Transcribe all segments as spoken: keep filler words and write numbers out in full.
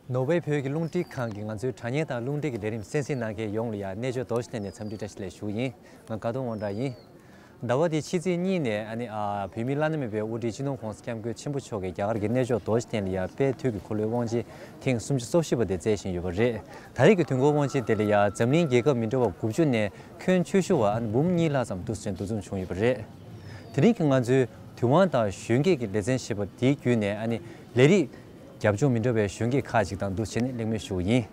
ནོར་ཝེ་བོད་ཀྱི་རླུང་འཕྲིན་ཁང་གི་ང་ཚོའི་དྲ་བརྙན་དང་རླུང་འཕྲིན་གྱི་ལས་རིམ་གསན་གཟིགས་གནང་མཁན་ཡོངས་ལ་ཡང་གནས་མཆོག་རྡོ་རྗེ་གདན་ནས་འཚམས་འདྲི་བཀྲ་ཤིས་བདེ་ལེགས་ཞུ་གི་ཡིན། ང་དགའ་གདོང་དབང་གྲགས་ཡིན། ཟླ་བ་འདིའི་ཕྱི་ཚེས་གཉིས་ནས་ཨ་ནི་ཨ་བོད་མིའི་བླ་ན་མེད་པའི་དབུ་ཁྲིད་སྤྱི་ནོར་༧གོང་ས་༧སྐྱབས་མགོན་ཆེན་པོ་མཆོག་གིས་རྒྱ་གར་གྱི་གནས་མཆོག་རྡོ་རྗེ་གདན་ལ་ཡང་དཔལ་དུས་ཀྱི་འཁོར་ལོའི་དབང་ཆེན་ཐེངས་སུམ་ཅུ་སོ་བཞི་པ་དེ་སྩལ་བཞིན་ཡོད་པ་རེད། ད་རེས་ཀྱི་དུས་འཁོར་དབང་ཆེན་དེ་ལ་ཡང་འཛམ་གླིང་རྒྱལ་ཁབ་མི་འདྲ་བ་དགུ་བཅུ་ནས་ཁྱོན་ཆེ་ཤོས་པ་ཨ་ནི་འབུམ་གཉིས་ལྷག་ཙམ་འདུ་འཛོམས་འདུ་འཛོམས་བྱུང་ཡོད་པ་རེད། དེ་རིང་གི་ང་ཚོའི་དུས་དབང་དང་གཞོན་སྐྱེས་ཀྱི་ལེ་ཚན་ཞེས་པ་དེའི་བརྒྱུད་ནས་ཨ་ནི་ལས་རིགས་རྒྱབ་ལྗོངས་མི་འདྲ་བའི་གཞོན་སྐྱེས་ཁག་ཅིག་དང་འདུ་བྱས་ནས་གླེང་མོལ་ཞུ་གི་ཡིན།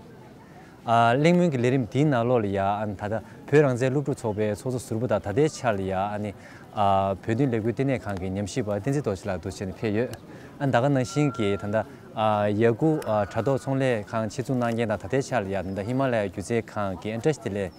ཨ་གླེང་མོལ་གྱི་ལས་རིམ་འདིའི་ནང་ལོགས་ལ་ཡ་ཨ་ནི་ད་ལྟ་བོད་རང་བཙན་སློབ་ཕྲུག་ཚོགས་པའི་ཚོགས་གཙོ་ཟུར་པ་དང་ད་ལྟའི་ཆར་ལ་ཡ་ཨ་ནི་ཨ་བོད་དོན་ལས་འགུལ་ལྟེ་གནས་ཁང་གི་ཉམས་ཞིབ་པ་བསྟན་འཛིན་རྡོ་རྗེ་ལགས་འདུ་བྱས་ནས་ཕེབས་ཡོད། ཨ་ད་ག་ནང་བཞིན་གྱི་ད་ལྟ་ཨ་ཡ་གུ་ཨ་དྲ་ཐོག་ཚོང་ལས་ཁང་ཆེད་འཛུགས་གནང་མཁན་དང་ད་ལྟའི་ཆར་ལ་ཡ་ད་ལྟ་ཧི་མ་ལ་ཡ་སྒྱུ་རྩལ་ཁང་གི་ཨ་བཀྲ་ཤིས་བདེ་ལེགས་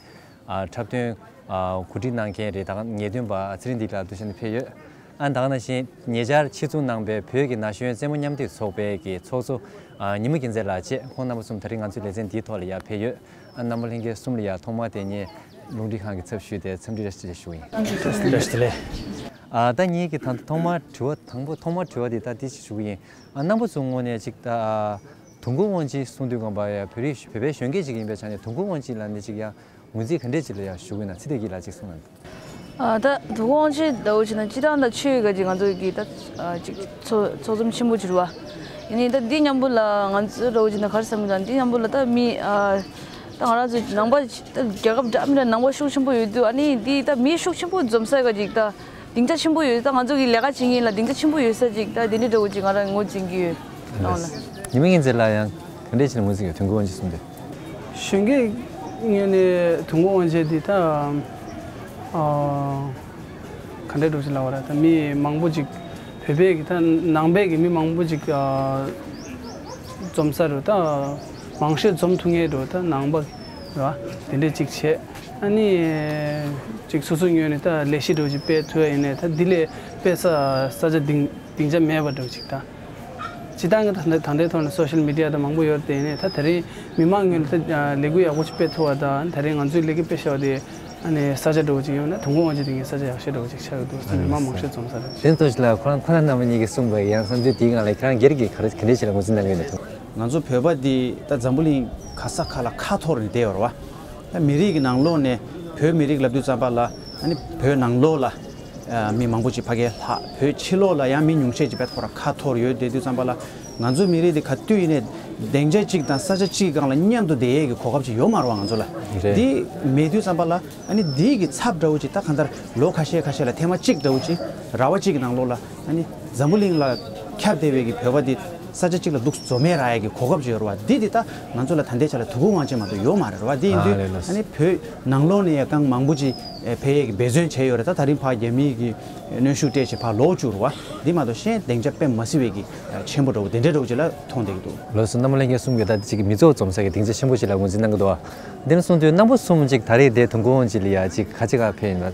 ཨ་འཁྲབ་སྟོན་ཨ་གོ་སྒྲིག་གནང་མཁན་རེད། ད་ག་ངེས་སྟོན་པ་ཚེ་རིང་འདི་ལགས་འདུ་བྱས་ནས་ཕེབས་ཡོད། ཨ་ད་ག་ནང་བཞིན་ཉེ་ཆར་ཆེད་འཛུགས་གནང་པའི་བོད་ཀྱི་ན་གཞོན་རྩེད་མོ་མཉམ་འདེགས་ཚོགས་པའི་གི་ཚོགས་གཙོ་ཨ་ཉི་མ་རྒྱལ་མཚན་ལགས་བཅས་ཁོང་རྣམ་པ་གསུམ་ད་རིང་ང་ཚོའི་ལེ་ཚན་འདིའི་ཐོག་ལ་ཡར་ཕེབས་ཡོད། ཨ་རྣམ་པ་ལྷན་རྒྱས་གསུམ་ལ་ཡར་ཐོག་མར་དེ་ཉིད་རླུང་འཕྲིན་ཁང་གི་ཚབ་ཞུས་ཏེ་འཚམས་འདྲི་བཀྲ་ཤིས་བདེ་ལེགས་ཞུ་གི་ཡིན། བཀྲ་ཤིས་བདེ་ལེགས། ཨ་ད་ངེད་ཀྱིས་ད་ལྟ་ཐོག་མར་དྲི་བ་དང་པོ་ཐོག་མར་དྲི་བ་འདི་ད་འདི་ཞིག་ཞུ་གི་ཡིན། ཨ་རྣམ་པ་ཚོའི་ངོས་ནས་ཅིག་ད་ཨ་དུས་འཁོར་དབང་ཆེན་གསུང་དུས་སྒང་པ་ཡ་བོད་རིགས་བོད་པའི་གཞོན་སྐྱེས་ཅིག་ཡིན་པའི་ཆ་ནས་དུས་འཁོར་དབང་ཆེན་ལ་ནི་ཅིག་ཡང་ངོས་འཛིན་ག་འདྲས་ཅིག་ལ་ཡང་ཞུ་གི་ན་ཚེ་བདེ་སྐྱིད་ལགས་ཅིག་གསུངས་ན། ཨ་ད་དུས་འཁོར་དབང་ཆེན་ལྟ་བུ་བྱས་ན་སྤྱིར་བཏང་ད་ཆོས་ཀྱི་ཅིག་ང་ཚོ་གི་ད་ཨ་ཅིག་ཚོགས་ཚོགས་འཛོམས་ཆེན་པོ་ཅིག་རེད་བ། ཡིན་ནའི་ད་འདི་མཉམ་པོ་ལ་ང་ཚོ་ལྟ་བུ་བྱས་ན་ག་རེ་བསམ་གི་འདུག་འདི་མཉམ་པོ་ལ་ད་མི་ཨ་ད་ང་རང་ཚོ་ནང་པ་ད་རྒྱལ་ཁབ་འདྲ་མི་འདྲ་ནང་པ་ཤུགས་ཆེན་པོ་ཡོད་དུས་ཨ་ནི་འདི་ད་མི་ཤུགས་ཆེན་པོ་འཛོམས་ས་ག་ཅིག་ད་སྡིངས་ཆ་ཆེན་པོ་ཡོད་ད་ང་ཚོ་གི་ལས་ཀ་བྱེད་མཁན་ལ་སྡིངས་ཆ་ཆེན་པོ་ཡོད་ས་ཅིག་ད་དེ་འདྲའི་འདྲ་བོ་ཅིག་ང་རང་ངོས་འཛིན་གྱི་ཡོད་ནང་ལ། ཉི་མ་ངན་ཚེ་ལ་ཡང་ག་འདྲས་བྱས་ནས་ངོས་འཛིན་གྱི་ཡོད་དུས་འཁོར་དབང་ཆེན་གསུང་དུས། གཞོན་སྐྱེས་ངོས་ནས་དུས་འཁོར་དབང་ཆེན་འདི་ད་ཨ་ག་འདྲས་འདྲ་བོ་ཅིག་ལབ་དགོས་རེད་ད་མི་མང་པོ་ཅིག་བོད་པའི་གི་ད་ནང་པའི་གི་མི་མང་པོ་ཅིག་ཨ་འཛོམས་ས་རུ་ད་མང་ཤོས་འཛོམས་ཐུབ་མཁན་རུ་ད་ནང་པ་རེད་བ། དེ་འདྲས་ཅིག་བྱས། ཨ་ནི་ཅིག་སོ་སོའི་ངོས་ནས་ད་ལས་གཞི་འདྲ་བོ་ཅིག་སྤེལ་ཐུབ་ཡ་ཡིན་ནའི་ད་འདི་ལས་སྤེལ་ས་ས་ཆ་སྡིངས་སྡིངས་ཆ་མེད་པ་འདྲ་བོ་ཅིག་ད། སྤྱིར་བཏང་གི་ད་ད་ལྟའི་ཐོག་ནས་སོ་ཤལ་མི་ཌི་ཡ་དང་མང་པོ་ཡོད་རེད་དེ་ཡིན་ནའི་ད་དེ་རིང་མི་མང་ངོས་ནས་ད་ལས་འགུལ་ཡག་པོ་ཅིག་སྤེལ་ཐུབ་པ་དང་ད་རིང་ང་ཚོའི་ལས་འགུལ་སྤེལ་བཞག་པ་དེ་ཨ་ནི་ས་ཆ་འདྲ་བོ་ཅིག་ཡོད་ན་དུས་འཁོར་དབང་ཆེན་དེ་ངའི་ས་ཆ་ཡག་ཤོས་འདྲ་བོ་ཅིག་ཆགས་ཡོད་འདུག་ཟེར་མི་མང་མང་ཤོས་འཛོམས་ས་རེད། དེ་ཚོ་ཞིག་ལ་ཁོ་རང་ཁོ་རང་རྣམ་པ་གཉིས་ཀྱིས་གསུངས་པའི་ཡང་བསམ་ཚུལ་དེའི་ངང་ལ་ཁྱེད་རང་སྒེར་གྱིས་ག་རེ་ག་འདྲས་ཞིག་ལ་ངོས་འཛིན་གནང་གི་ཡོད་ན། ང་ཚོ་བོད་པ་འདི་ད་འཛམ་བུ་གླིང་ག་ས་ག་ལ་ཁ་འཐོར་ནས་བསྡད་ཡོད་རེད་བ། ད་མི་རིགས་ཀྱི་ནང་ལོགས་ནས་བོད་མི་རིགས་ལབ་དུས་ཙམ་པ་ལ་ཨ་ནི་བོད་ནང་ལོགས་ལ་ཨ་མི་མང་པོ་ཅིག་ཕ་གིར་ལྷག་བོད་ཕྱི་ལོགས་ལ་ཡང་མི་ཉུང་ཤས་ཅིག་བས་ཁོ་ར་ཁ་འཐོར་ཡོད་བསྡད་དུས་ཙམ་པ་ལ་ང་ཚོ་མི་རིགས་འདི་ག་དུས་ཡིན་ནའི་སྡིངས་ཆ་གཅིག་དང་ས་ཆ་གཅིག་སྒང་ལ་མཉམ་དུ་བསྡད་ཡས་ཀྱི་གོ་སྐབས་ཅིག་ཡོད་མ་རེད་བ་ང་ཚོ་ལ། རེད། འདི་མེད་དུས་ཙམ་པ་ལ་ཨ་ནི་འདི་གི་ཚབ་འདྲ་བོ་ཅིག་ད་གང་ལྟར་ལོ་ཁ་ཤས་ཁ་ཤས་ལ་ཐེངས་མ་གཅིག་འདྲ་བོ་ཅིག་ར་བ་གཅིག་གི་ནང་ལོགས་ལ་ཨ་ནི་འཛམ་བུ་གླིང་ལ་ཁྱབ་བསྡད་པའི་གི་བོད་པ་འདི་ས་ཆ་གཅིག་ལ་འདུག་འཛོམས་ཡས་རག་ཡས་ཀྱི་གོ་སྐབས་ཅིག་ཡོད་རེད་བ། འདི་འདི་ད་ང་ཚོ་ལ་ད་ལྟའི་ཆ་ལ་དུས་འཁོར་དབང་ཆེན་མ་གཏོགས་ཡོད་མ་རེད་བ། འདི་ཡིན་དུས་ཨ་ནི་བོད་ནང་ལོགས་ནས་ཡང་གང་མང་པོ་ཅིག་ཕེབས་ཡས་ཀྱི་འབད་བརྩོན་བྱས་ཡོད་རེད། ད་ད་རིང་ཕར་རྒྱ་མིའི་གི་གནོན་ཤུགས་སྤྲད་བྱས་ཕར་ལོག་བཅུག་རེད་བ། འདི་མ་གཏོགས་གཞན་སྡིངས་ཆ་དཔེ་མ་སྲིད་པའི་གི་ཆེན་པོ་འདྲ་བོ་དེ་འདྲའི་འདྲ་བོ་ཅིག་ལ་མཐོང་བསྡད་ཀྱི་འདུག་ལགས་སོ། རྣམ་པ་ལྷན་རྒྱས་གསུམ་གྱིས་ད་ཅིག་མི་ཚོགས་འཛོམས་ས་གི་སྡིངས་ཆ་ཆེན་པོ་ཞིག་ལ་ངོས་འཛིན་གནང་གི་འདུག་དེ་ནས་གསུངས་དུས་རྣམ་པ་གསུམ་ཅིག་ད་རེས་དེ་དུས་འཁོར་དབང་ཆེན་ལ་ཡ་ཅིག་ག་ཅི་ག་ཕེབས་ཡིན་ན།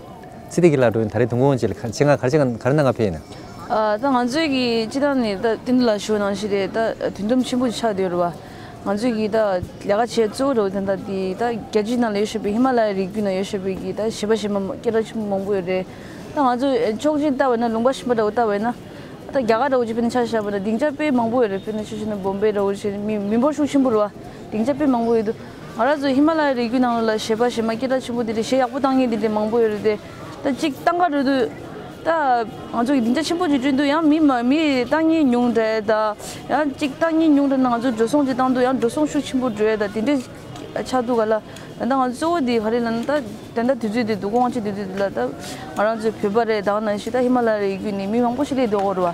ཚེ་བདེ་སྐྱིད་ལགས་འགྲོ་ཡིན་ད་རེས་དུས་འཁོར་དབང་ཆེན་ལ་ཆེད་མངགས་ག་རེ་ག་རེ་གནང་ག་ཕེབས་ཡིན་ན། ཨ་ད་ང་ཚོའི་གི་སྤྱི་བཏང་ནས་ད་བསྟན་འཛིན་ལགས་ཞུ་བ་ནང་བཞིན་རེད། ད་དུས་འཛོམས་ཆེན་པོ་ཅིག་ཆགས་བསྡད་ཡོད་རེད་བ། ང་ཚོའི་གི་ད་ལས་ཀ་བྱེད་གཙོ་བོ་འདྲ་བོ་དེ་ད་དེ་ད་རྒྱལ་སྤྱིའི་ནང་ལ་ཡོད་བཞིན་པའི་ཧི་མ་ལ་ཡའི་རི་རྒྱུད་ནང་ཡོད་བཞིན་པའི་གི་ད་གཞས་པ་གཞས་མ་སྐད་གྲགས་ཆེན་པོ་མང་པོ་ཡོད་རེད། ད་ང་ཚོ་ཕྱོགས་གཅིག་ལྟ་བས་ན་ལུང་པ་གཞན་པ་འདྲ་བོ་ལྟ་བས་ན། ད་རྒྱ་གར་འདྲ་བོ་ཅིག་དཔེར་ན་ཆ་བཞག་པ་ན་སྡིངས་ཆ་དཔེ་མང་པོ་ཡོད་རེད། དཔེར་ན་ཆ་བཞག་ན་བོམ་བེ་འདྲ་བོ་ཞིག་མི་མི་འབོར་ཤུགས་ཆེན་པོ་རེད་བ། སྡིངས་ཆ་དཔེ་མང་པོ་ཡོད་འདུག་ང་རང་ཚོ་ཧི་མ་ལ་ཡའི་རི་རྒྱུད་ནང་ལ་གཞས་པ་གཞས་མ་སྐད་གྲགས་ཆེན་པོ་དེ་འདྲའི་གཞས་ཡག་པོ་བཏང་མཁན་དེ་འདྲའི་མང་པོ་ཡོད་རེད་དེ། ད་གཅིག་བཏང་ག་འགྲོ་དུས་ད་ང་ཚོ་གི་སྡིངས་ཆ་ཆེན་པོ་ཅིག་བསྐྲུན་དུས་ཡང་མི་མ་མི་བཏང་མཁན་ཉུང་དྲགས་ད། ཡང་གཅིག་བཏང་མཁན་ཉུང་དྲགས་ན་ང་ཚོ་འགྲོ་སོང་ཅིག་བཏང་དུས་ཡང་འགྲོ་སོང་ཤུགས་ཆེན་པོ་འགྲོ་ཡ་ད་དེ་འདྲའི་ཆགས་འདུག་ག་ལ། ད་ལྟ་ང་ཚོ་གཙོ་བོ་དེ་ག་རེ་ལབ་ན་ད་ད་ལྟ་དུས་ཚོད་དེ་དུས་འཁོར་དབང་ཆེན་དུས་ཚོད་དེ་ལ་ད་ང་རང་ཚོའི་བོད་པ་རེད། ད་ག་ནང་བཞིན་ད་ཧི་མ་ལ་ཡའི་རི་རྒྱུད་ནས་མི་མང་པོ་ཞིག་སླེབས་འདུག་ག་རེད་བ།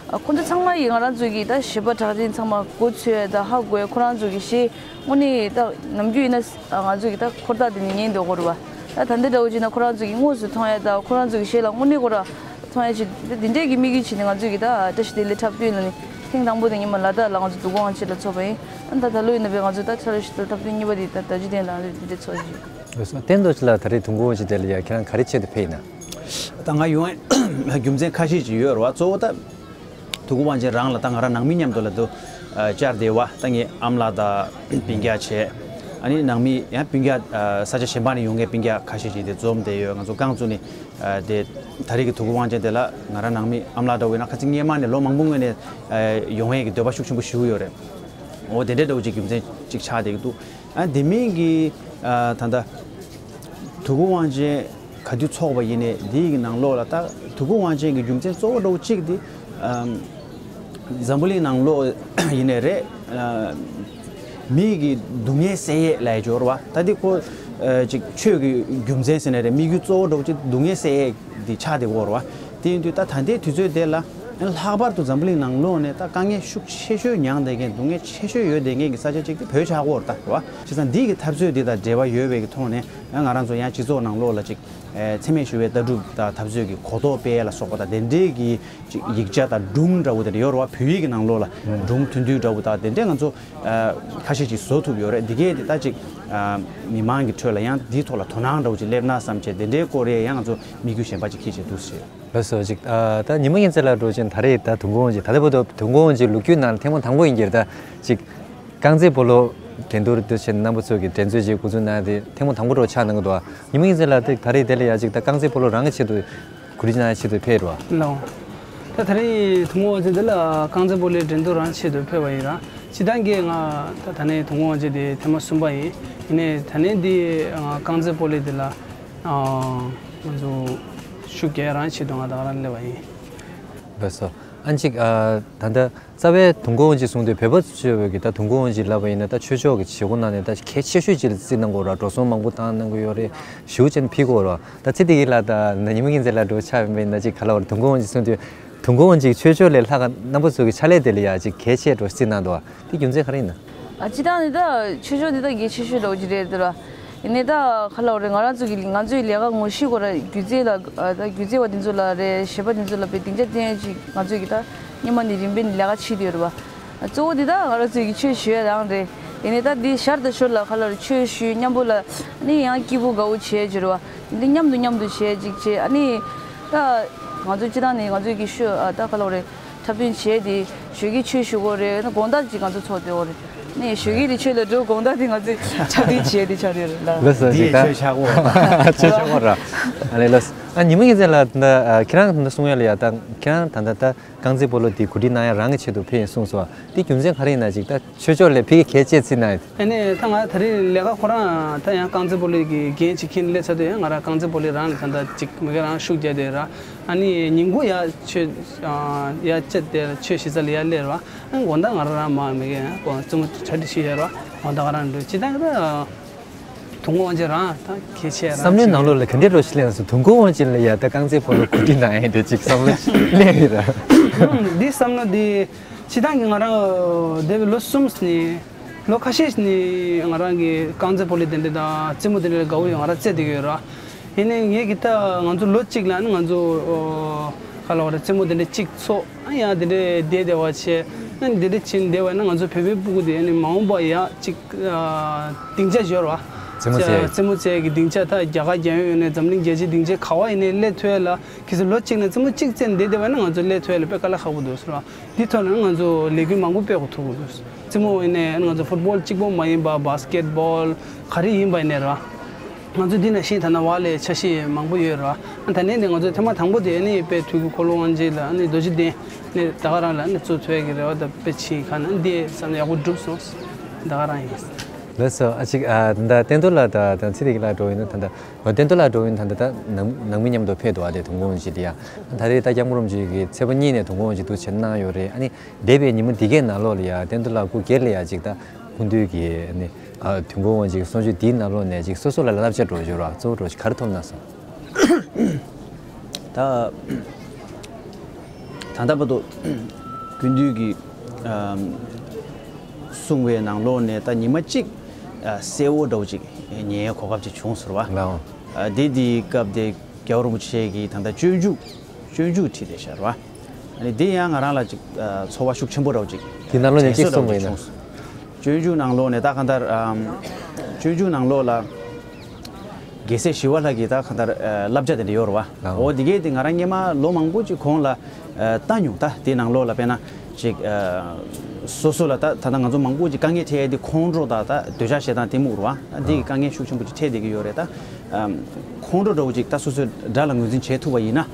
ཨ་ཁོང་ཚོ་ཚང་མ་ཡིས་ང་རང་ཚོ་གི་ད་གཞས་པ་གྲགས་ཅན་ཚང་མ་མགོ་ཚོས་ད་ཧ་གོ་ཡ། ཁོ་རང་ཚོ་གི་གཞས་དངོས་གནས་ད་ནམ་རྒྱུན་ཡིན་ན་ང་ཚོ་གི་ད་འཁོར་ཐག་དེ་ནས་ཉན་འདུག་ག་རེད་བ། ད་ད་འདི་འདྲ་བོ་བྱས་ན་ཁོ་རང་ཚོ་གི་དངོས་སུ་མཐོང་ཡ་ད་ཁོ་རང་ཚོ་གི་གཞས་ལ་དངོས་གནས་ཁོ་རང་མཐོང་ཡ་ཅིག་དེ་འདྲའི་གི་དམིགས་ཡུལ་བྱས་ནས་ང་ཚོ་གི་ད་བཀྲ་ཤིས་བདེ་ལེགས་འཁྲབ་སྟོན་ལ་ནི་ཐེངས་དང་པོ་དེ་ཉི་མ་ལ་དྭགས་ལ་ང་ཚོ་དུས་འཁོར་དབང་ཆེན་ལ་ཚོགས་པ་ཡིན། ཨ་ད་ད་ལོ་ཡིན་ན་བས་ང་ཚོ་ད་ཆ་ར་ཞིག་ད་འཁྲབ་སྟོན་གཉིས་པ་དེ་ད་ད་ཅི་དེ་ལ་དེ་འདྲ་ཚོགས་ཤིག་ལགས་སོ། བསྟན་རྡོ་རྗེ་ལགས་ད་རེས་དུས་འཁོར་དབང་ཆེན་དེ་ལ་ཡ་ཁྱེད་རང་ག་རེ་ཆེད་དུ་ཕེབས་ཡིན་ན། ད་ང་ཡོང་ཡ་རྒྱུ་མཚན་ཁ་ཤས་ཅིག་ཡོད་རེད་བ། གཙོ་བོ་ད་དུས་འཁོར་དབང་ཆེན་རང་ལ་ད་ང་རང་ནང་མི་མཉམ་དུ་ལ་དུ་བཅར་བསྡད་བ། ད་ངའི་ཨ་མ་ལགས་དང་སྤུན་ཀྱག་བྱས། ཨ་ནི་ནང་མི་ཡང་སྤུན་ཀྱག་ས་ཆ་གཞན་པ་ནས་ཡོང་མཁན་སྤུན་ཀྱག་ཁ་ཤས་ཅིག་དེ་འཛོམས་བསྡད་ཡོད། ང་ཚོ་རྐང་བཙུགས་ནས་དེ་ད་རེས་ཀྱི་དུས་འཁོར་དབང་ཆེན་དེ་ལ་ང་རང་ནང་མི་ཨ་མ་ལགས་འདྲ་བོ་ཡིན་ན་ཁ་སང་སྔས་མ་ནས་ལོ་མང་པོ་སྔོན་ནས་ཡོང་ཡས་ཀྱི་འདོད་པ་ཤུགས་ཆེན་པོ་ཞིག་ཡོད་རེད། འོ་དེ་འདྲའི་འདྲ་བོ་ཅིག་རྒྱུ་མཚན་ཅིག་ཆགས་བསྡད་ཀྱི་འདུག་ཨ་དེ་མིན་གྱི་ཨ་ད་ལྟ་དུས་འཁོར་དབང་ཆེན་ག་དུས་ཚོགས་པ་ཡིན་ནའི་འདིའི་གི་ནང་ལོགས་ལ་ད་དུས་འཁོར་དབང་ཆེན་གྱི་རྒྱུ་མཚན་གཙོ་བོ་འདྲ་བོ་གཅིག་དེ་ཨ་འཛམ་བུ་གླིང་ནང་ལོགས་ཡིན་ནའི་རེད། ཨ་མི་གི་སྡུག་བསྔལ་སེལ་ཡས་ལབ་ཡས་ཅིག་ཡོད་རེད་བ། ད་འདི་ཁོ་ཨ་ཅིག་ཆོས་ཀྱི་རྒྱུ་མཚན་ཟེར་ནའི་རེད། དམིགས་ཡུལ་གཙོ་བོ་འདྲ་བོ་ཅིག་སྡུག་བསྔལ་སེལ་ཡས་འདི་ཆགས་བསྡད་ཀྱི་ཡོད་རེད་བ། དེ་ཡིན་དུས་ད་ད་ལྟའི་དུས་ཚོད་དེ་ལ་ལྷག་པར་དུ་འཛམ་བུ་གླིང་ནང་ལོགས་ནས་ད་དཀའ་ངལ་ཤུགས་ཆེ་ཤོས་མྱངས་བསྡད་མཁན། སྡུག་བསྔལ་ཆེ་ཤོས་ཡོད་བསྡད་མཁན་གྱི་ས་ཆ་གཅིག་དེ་བོད་ཆགས་ཀྱི་ཡོད་རེད་ད་རེད་བ། བྱས་ཙང་འདི་གི་འཐབ་རྩོད་འདི་དང་འབྲེལ་བ་ཡོད་པའི་གི་ཐོག་ནས་ང་རང་ཚོ་ཡང་སྤྱི་ཚོགས་ནང་ལོགས་ལ་ཅིག་ཨེ་འཚེ་མེད་ཞི་བའི་ལྟ་གྲུབ་དང་འཐབ་རྩོད་ཀྱི་གོ་རྟོགས་སྤེལ་ལ་སོགས་པ་དང་དེ་འདྲའི་གི་ཅིག་ཡིག་ཆ་དང་སྒྲུང་འདྲ་བོ་དེ་འདྲ་ཡོད་རེད་བ། བོད་ཡིག་གི་ནང་ལོགས་ལ་སྒྲུང་ཐུང་ཐུང་འདྲ་བོ་དང་དེ་འདྲའི་ང་ཚོ་ཨ་ཁ་ཤས་ཅིག་བཟོ་ཐུབ་ཡོད་རེད། འདི་གས་དེ་ད་ཅིག་ཨ་མི་མང་གི་ཁྲོད་ལ་ཡང་འདིའི་ཐོག་ལ་དོ་སྣང་འདྲ་བོ་ཅིག་སླེབས་ན་བསམ་བྱས་དེ་འདྲའི་སྐོར་ཡང་ང་ཚོ་དམིགས་ཡུལ་གཞན་པ་ཅིག་འཁྱེར་བྱས་འདུག་ཟེར། ལགས་སོ། ཅིག་ཨ་ད་ཉི་མ་ངན་ཚེ་ལགས་འགྲོ་ཅན་ད་རེས་ད་དུས་འཁོར་དབང་ཆེན་ད་ལྟ་བར་དུ་དུས་འཁོར་དབང་ཆེན་ལོ་རྒྱུས་ནང་ལ་ཐེངས་མ་དང་པོ་ཡིན་གྱི་རེད་ད། ཅིག་རྐང་རྩེད་སྤོ་ལོ་འགྲན་བསྡུར་འདི་བྱས་རྣམ་པ་ཚོ་གི་འགྲན་རྩོད་ཅིག་འགོ་འཛུགས་གནང་སྟེ་ཐེངས་མ་དང་པོ་འགྲོ་ཆགས་གནང་གི་འདུག་ཉི་མ་ངན་ཚེ་ལགས་དེ་ད་རེས་དེ་ལ་ཡ་ཅིག་ད་རྐང་རྩེད་སྤོ་ལོ་རང་གི་ཆེད་དུ་གོ་སྒྲིག་གནང་ཡ་ཆེད་དུ་ཕེབས་རེད་བ། ལགས། ད་ད་རེས་དུས་འཁོར་དབང་ཆེན་འདི་ལ་རྐང་རྩེད་སྤོ་ལོའི་འགྲན་བསྡུར་རང་ཆེད་དུ་ཕེབས་པ་ཡིན་ར། སྤྱིར་བཏང་གི་ང་ད་ད་ནས་དུས་འཁོར་དབང་ཆེན་དེ་ཐེངས་མ་གསུམ་པ་ཡིན། ཡིན་ནའི་ད་ནས་འདི་ང་རྐང་རྩེད་སྤོ་ལོ་འདི་ལ་ཨ་ང་ཚོ་ཤུགས་རྒྱག་རང་ཆེད་དུ་ང་ད་ག་རང་སླེབས་པ་ཡིན། ལགས་སོ། ཨ་ཅིག་ཨ་ད་ལྟ་རྩ་བའི་དུས་འཁོར་དབང་ཆེན་གསུང་དུས་བོད་པ་ཚོས་བོད་ཀྱི་ད་དུས་འཁོར་དབང་ཆེན་ལབ་པ་ཡིན་ན་ད་ཆོས་ཕྱོགས་ཀྱི་བྱེད་སྒོ་ནང་ནས་ད་གལ་ཆེ་ཤོས་ཅིག་ལ་བརྩི་གནང་གི་ཡོད་རེད། འགྲོ་སོང་མང་པོ་བཏང་གནང་གི་ཡོད་རེད། ཞེ་པོ་ཅིག་ཕུལ་གི་ཡོད་རེད། ད་ཚེ་འདི་གི་ལ་ད་ཉི་མ་ངན་ཚེ་ལགས་འགྲོ་ཆགས་ཡིན་པ་ཡིན་ན་ཅིག་ག་ལ་བར་དུས་འཁོར་དབང་ཆེན་གསུང་དུས་དུས་འཁོར་དབང་ཆེན་ཆོས་ཕྱོགས་ལས་ལྷག་ག་རྣམ་པ་ཚོ་གི་ཕྱག་ལས་དེ་ལ་ཡ་ཅིག་གལ་ཆེ་འགྲོ་བརྩི་གནང་འདུག་དེ་རྒྱུ་མཚན་ག་རེ་ཡིན་ན། ཨ་སྤྱིར་བཏང་ནི་ད་ཆོས་ཕྱོགས་འདི་ད་གལ་ཆེ་ཤོས་འདྲ་བོ་ཅིག་རེད་འདུག་ར། ཡིན་ནའི་ད་ག་ལ་བ་རེད། ང་རང་ཚོ་གི་ང་ཚོའི་ལས་ཀ་ངོ་ཤེས་སྐོར་ར་སྒྱུ་རྩལ་ལ་ཨ་ད་སྒྱུ་རྩལ་བ་དེ་ཚོ་ལ་རེད། གཞས་པ་དེ་ཚོ་ལ་དཔེ་སྡིངས་ཆ་བསྟན་ཡ་ཅིག་ང་ཚོས་གི་ད་སྔོན་མ་ནས་རིམ་པས་ནས་ལས་ཀ་བྱེད་བསྡད་ཡོད་རེད་བ། གཙོ་བོ་འདི་ད་ང་རང་ཚོའི་གི་ཆོས་ཞུ་ཡ་རང་རེད། ཡིན་ནའི་ད་འདི་ཞར་དང་ཞོར་ལ་ག་ལ་བ་རེད། ཆོས་ཞུས་མཉམ་པོ་ལ་ཨ་ནི་ཡང་སྐྱིད་པོ་དགའ་བོ་བྱས་བྱས་རེད་བ། འདི་མཉམ་དུ་མཉམ་དུ་བྱས་ཅིག་བྱས། ཨ་ནི་ད་ང་ཚོ་སྤྱིར་བཏང་ནས་ང་ཚོའི་གི་ཤོ་ཨ་ད་ག་ལ་བ་རེད། འཁྲབ་སྟོན་བྱས་ཏེ་ཞོགས་ཀས་ཆོས་ཞུ་དགོས་རེད། དགོང་དག་ཅིག་ང་ཚོ་ཚོགས་སྡོད་དགོས་རེད། ནས་ཞོགས་ཀས་དེ་ཆོས་ལ་འགྲོ། དགོང་དག་དེ་ང་ཚོས་འཁྲབ་སྟོན་བྱས་ཏེ་ཆགས་ཡོད་རེད་ལ། ལགས་སོ། འདི་ཅིག་ཡི་ད་ཆོས་ཆག་གོ་ཆོས་ཆག་གོ་ར། ཨ་ལས་ལགས། ཨ་ཉི་མ་ངན་ཚེ་ལགས་ད་ཁྱེད་རང་ད་གསུང་ཡ་ལ་ཡ་ད་ཁྱེད་རང་ད་ད་ད་རྐང་རྩེད་སྤོ་ལོ་དེ་གོ་སྒྲིག་གནང་ཡ་རང་གི་ཆེད་དུ་ཕེབས་ཡིན་གསུངས་སོང་། དེ་རྒྱུ་མཚན་ག་རེ་ཡིན་ན་ཅིག་ད་ཆོས་ཕྱོགས་ལས་ཕ་གི་གལ་ཆེ་བརྩི་ན། ཨ་ནི་ད་ང་ད་རེས་ལས་ཀ་ཁོ་རང་ད་ཡང་རྐང་རྩེད་སྤོ་ལོ་གི་འགན་ཅིག་འཁྱེར་སླེབས་ཚར་དུས་ཡང་ང་རང་རྐང་རྩེད་སྤོ་ལོ་རང་ལ་ད་ད་ཅིག་མི་ག་རང་ཤུགས་རྒྱག་བསྡད་ར། ཨ་ནི་ཉིན་གུང་ཡ་ཆོས་ཡ་བཅད་དེ་ཆོས་ཞུ་ས་ལ་ཡ་སླེབས་ར། ཨ་དགོང་དག་ང་རང་རང་མ་མི་ག་ཡང་དགོང་རྩེད་མོ་གྲ་སྒྲིག་ཞུ་ཡ་ར། དགོང་དག་ང་རང་འགྲོ་ཅི་ད་ད་དུས་འཁོར་དབང་ཆེན་རང་ད་གལ་ཆེ་ར། བསམ་བློའི་ནང་ལོགས་ལ་ག་འདྲའི་འགྲོ་ཞིག་སླེབས་སོང་། དུས་འཁོར་དབང་ཆེན་ལ་ཡ་ད་རྐང་རྩེད་སྤོ་ལོ་གོ་སྒྲིག་གནང་ཡ་དེ་ཅིག་བསམ་བློ་སླེབས་ཡོད་ར། འདི་བསམ་བློ་འདི། སྤྱིར་བཏང་གི་ང་རང་འདས་པའི་ལོ་གསུམ་ནས་ལོ་ཁ་ཤས་ནས་ང་རང་གི་རྐང་རྩེད་སྤོ་ལོ་དེ་འདྲ་དང་རྩེད་མོ་དེ་འདྲ་ལ་དགའ་བོ་ཡོད། ང་རང་རྩེད་བསྡད་ཀྱི་ཡོད་ར། ཡིན་ནའི་ངས་གི་ད་ང་ཚོ་ལོ་གཅིག་ལ་ནི་ང་ཚོ་ཨོ་ག་ལ་བ་རེད། རྩེད་མོ་དེ་འདྲ་གཅིག་ཚོགས། ཨ་ཡང་དེ་འདྲ་བསྡད་བསྡད་པ་བྱས། ཨ་དེ་འདྲ་བྱས་བསྡད་པ་ན་ང་ཚོ་བོད་པའི་སྤུ་གུ་དེ་ནི་མ་འོངས་པ་ཡ་གཅིག་ཨ་སྡིངས་ཆ་ཡོད་ར། རྩེད་མོ་རྩེ་ཡ་རྩེད་མོ་རྩེ་ཡ་གི་སྡིངས་ཆ། ད་རྒྱ་གར་རྒྱལ་ཡོངས་ཡིན་ནའི་འཛམ་གླིང་རྒྱལ་སྤྱིའི་སྡིངས་ཆ་ག་བ་ཡིན་ནའི་སླེབས་ཐུབ་ཡ་ལ། གལ་སྲིད་ལོ་གཅིག་ནས་རྩེད་མོ་གཅིག་རྩེས་བསྡད་བསྡད་པ་ན་ང་ཚོ་སླེབས་ཐུབ་ཡ་ལ་དཔེ་དཀའ་ལས་ཁག་པོ་འདུག་ཟེར་བ། འདི་ཐོག་ནས་ང་ཚོ་ལས་འགུལ་མང་པོ་སྤེལ་དགོས་ཐུག་གི་འདུག་རྩེད་མོ་ཡིན་ནའི་ང་ཚོ་ཕུཊ་བོལ་གཅིག་པོ་མ་ཡིན་པ་བྷ་སི་ཀེཊ་བོལ་ག་རེ་ཡིན་པ་ཡིན་ནའི་ར། ང་ཚོ་འདི་ནང་བཞིན་ད་ནང་བ་ལས་འཆར་གཞི་མང་པོ་ཡོད་ར། ད་ནས་ནས་ང་ཚོ་ཐེངས་མ་དང་པོ་དེ་ནི་དཔེ་དུས་ཀྱི་འཁོར་ལོ་དབང་ཆེན་ལ་ནི་རྡོ་རྗེ་གདན་ནི་ད་ག་རང་ལ་ནི་བཙུགས་ཐུབ་ཡ་གི་རེ་བ་དང་དཔེ་ཕྱིན་ཁ་ན་འདི་བསམ་ཡག་པོ་འགྲུབ་སོང་། ད་ག་རང་ཡིན། ལགས་སོ། ཨ་ཅིག་ཨ་ད་བསྟན་རྡོར་ལགས་དང་ཚེ་རིང་ལགས་འགྲོ་ཡིན་ན་ད་ད། བསྟན་རྡོར་ལགས་འགྲོ་ཡིན་ད་ད་ད་ནང་ནང་མི་མཉམ་དུ་ཕེབས་འདུག་ཨ་དེ་དུས་འཁོར་དབང་ཆེན་དེ་ཡ། ད་རེས་ད་སྐྱབས་མགོན་རིན་པོ་ཆེ་གི་ཚེས་པ་གཉིས་ནས་དུས་འཁོར་དབང་ཆེན་འདུག་བྱས་གནང་ཡོད་རེད། ཨ་ནི་འདས་པའི་ཉིན་མོ་འདི་གའི་ནང་ལོགས་ལ་ཡ་བསྟན་རྡོར་ལགས་སྐུ་སྒེར་ལ་ཡ་ཅིག་ད་སྐུ་མདུན་གྱི་ཨ་ནི་ཨ་དུས་འཁོར་དབང་ཆེན་གྱི་གསུང་ཆོས་འདིའི་ནང་ལོགས་ནས་ཅིག་སོ་སོ་ལ་བསླབ་བྱ་འདྲ་བོ་ཡོད་ར། གཙོ་བོ་འདྲ་བོ་ཞིག་ག་རེ་ཐོབ་གནང་སོང་། ད་ད་ལྟ་བར་དུ་སྐུ་མདུན་གྱི་ཨམ་གསུང་བའི་ནང་ལོགས་ནས་ད་ཉི་མ་གཅིག་ཨ་གསལ་བོ་འདྲ་བོ་ཅིག་ཉན་གོ་སྐབས་ཅིག་བྱུང་ཟེར་བ། ལའོ། ཨ་དེ་དེའི་སྐབས་དེ་རྒྱལ་བ་རིན་པོ་ཆེ་གིས་ད་ལྟ་སྤྱོད་འཇུག་སྤྱོད་འཇུག་ཁྲིད་དེ་ཤར་བ། ཨ་ནི་དེ་ཡང་ང་རང་ལ་ཅིག་ཨ་ཚོར་བ་ཤུགས་ཆེན་པོ་འདྲ་བོ་ཅིག་དེ་ནང་ལོགས་ནས་དྲན་གསོ་ཅིག་འདྲ་བོ་གསུངས་ཅིག་པ་ཡིན་ན། བྱུང་སོང་། སྤྱོད་འཇུག་ནང་ལོགས་ནས་ད་གང་ལྟར་ཨམ་སྤྱོད་འཇུག་ནང་ལོགས་ལ་རྒྱལ་སྲས་ཞི་བ་ལྷ་གི་ད་གང་ལྟར་ཨ་བསླབ་བྱ་དེ་འདྲ་ཡོད་རེད་བ། ལའོ། འོ་དེ་གས་དེ་ང་རང་སྔོན་མ་ལོ་མང་པོ་ཅིག་གོང་ལ་ཨ་བལྟས་མྱོང་། ད་དེ་ནང་ལོགས་ལ་དཔེར་ན་ཅིག་ཨ་སོ་སོ་ལ་ད་ད་ལྟ་ང་ཚོ་མང་པོ་ཅིག་དཀའ་ངལ་འཕྲད་ཡས་དེ་ཁོང་ཁྲོ་དང་ད་འདོད་ཆགས་ཞེ་སྡང་གཏི་མུག་རེད་བ། ད་འདི་གི་དཀའ་ངལ་ཤུགས་ཆེན་པོ་ཅིག་འཕྲད་བསྡད་ཀྱི་ཡོད་རེད། ད་ཨ་ཁོང་ཁྲོ་འདྲ་བོ་ཅིག་ད་སོ་སོས་དགྲ་ལ་ངོས་འཛིན་བྱེད་ཐུབ་པ་ཡིན་ན།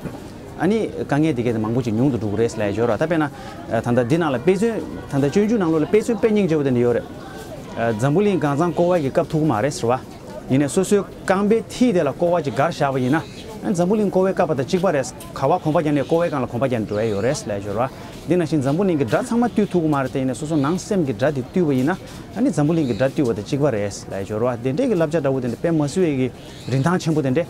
ཨ་ནི་དཀའ་ངལ་དེ་གས་དེ་མང་པོ་ཅིག་ཉུང་དུ་འགྲོ་གི་རེད་ལབ་ཡ་ཅིག་ཡོད་རེད་བ། ད་དཔེར་ན་ད་ལྟ་འདི་ནང་ལ་དཔེ་མཚོན། ད་ལྟ་སྤྱོད་འཇུག་ནང་ལོགས་ལ་དཔེ་མཚོན་དཔེ་སྙིང་རྗེ་པོ་དེ་འདྲ་ཡོད་རེད། འཛམ་བུ་གླིང་གང་ཚང་བསྐོར་བ་གི་སྐབས་ཐུག་གི་མ་རེད་ཟེར་བ། ཡིན་ནའི་སོ་སོའི་རྐང་པའི་མཐིལ་དེ་ལ་སྐོར་བ་ཅིག་བསྒར་བཞག་པ་ཡིན་ན། འཛམ་བུ་གླིང་བསྐོར་བའི་སྐབས་དང་གཅིག་པ་རེད། ག་བ་གོམ་པ་རྒྱག་ནས་བསྐོར་བའི་སྒང་ལ་གོམ་པ་རྒྱག་ནས་འགྲོ་ཡ་ཡོད་རེད་ལབ་ཡ་ཅིག་ཡོད་རེད་བ། འདི་ནང་བཞིན་འཛམ་བུ་གླིང་གི་སྒྲ་ཚང་མ་ཏུས་ཐུག་གི་མ་རེད་དེ། ཡིན་ནའི་སོ་སོ་ནང་སེམས་ཀྱི་སྒྲ་དེ་ཏུས་པ་ཡིན་ན། ཨ་ནི་འཛམ་བུ་གླིང་གི་སྒྲ་ཏུས་པ་དང་གཅིག་པ་རེད་ལབ་ཡ་ཅིག་ཡོད་རེད་བ། དེ་འདྲས་ཀྱི་བསླབ་བྱ་འདྲ་བོ་དེ་འདྲ་དཔེ་མ་སྲིད་པའི་གི་རིན་ཐང་ཆེན་པོ་དེ་འདྲས།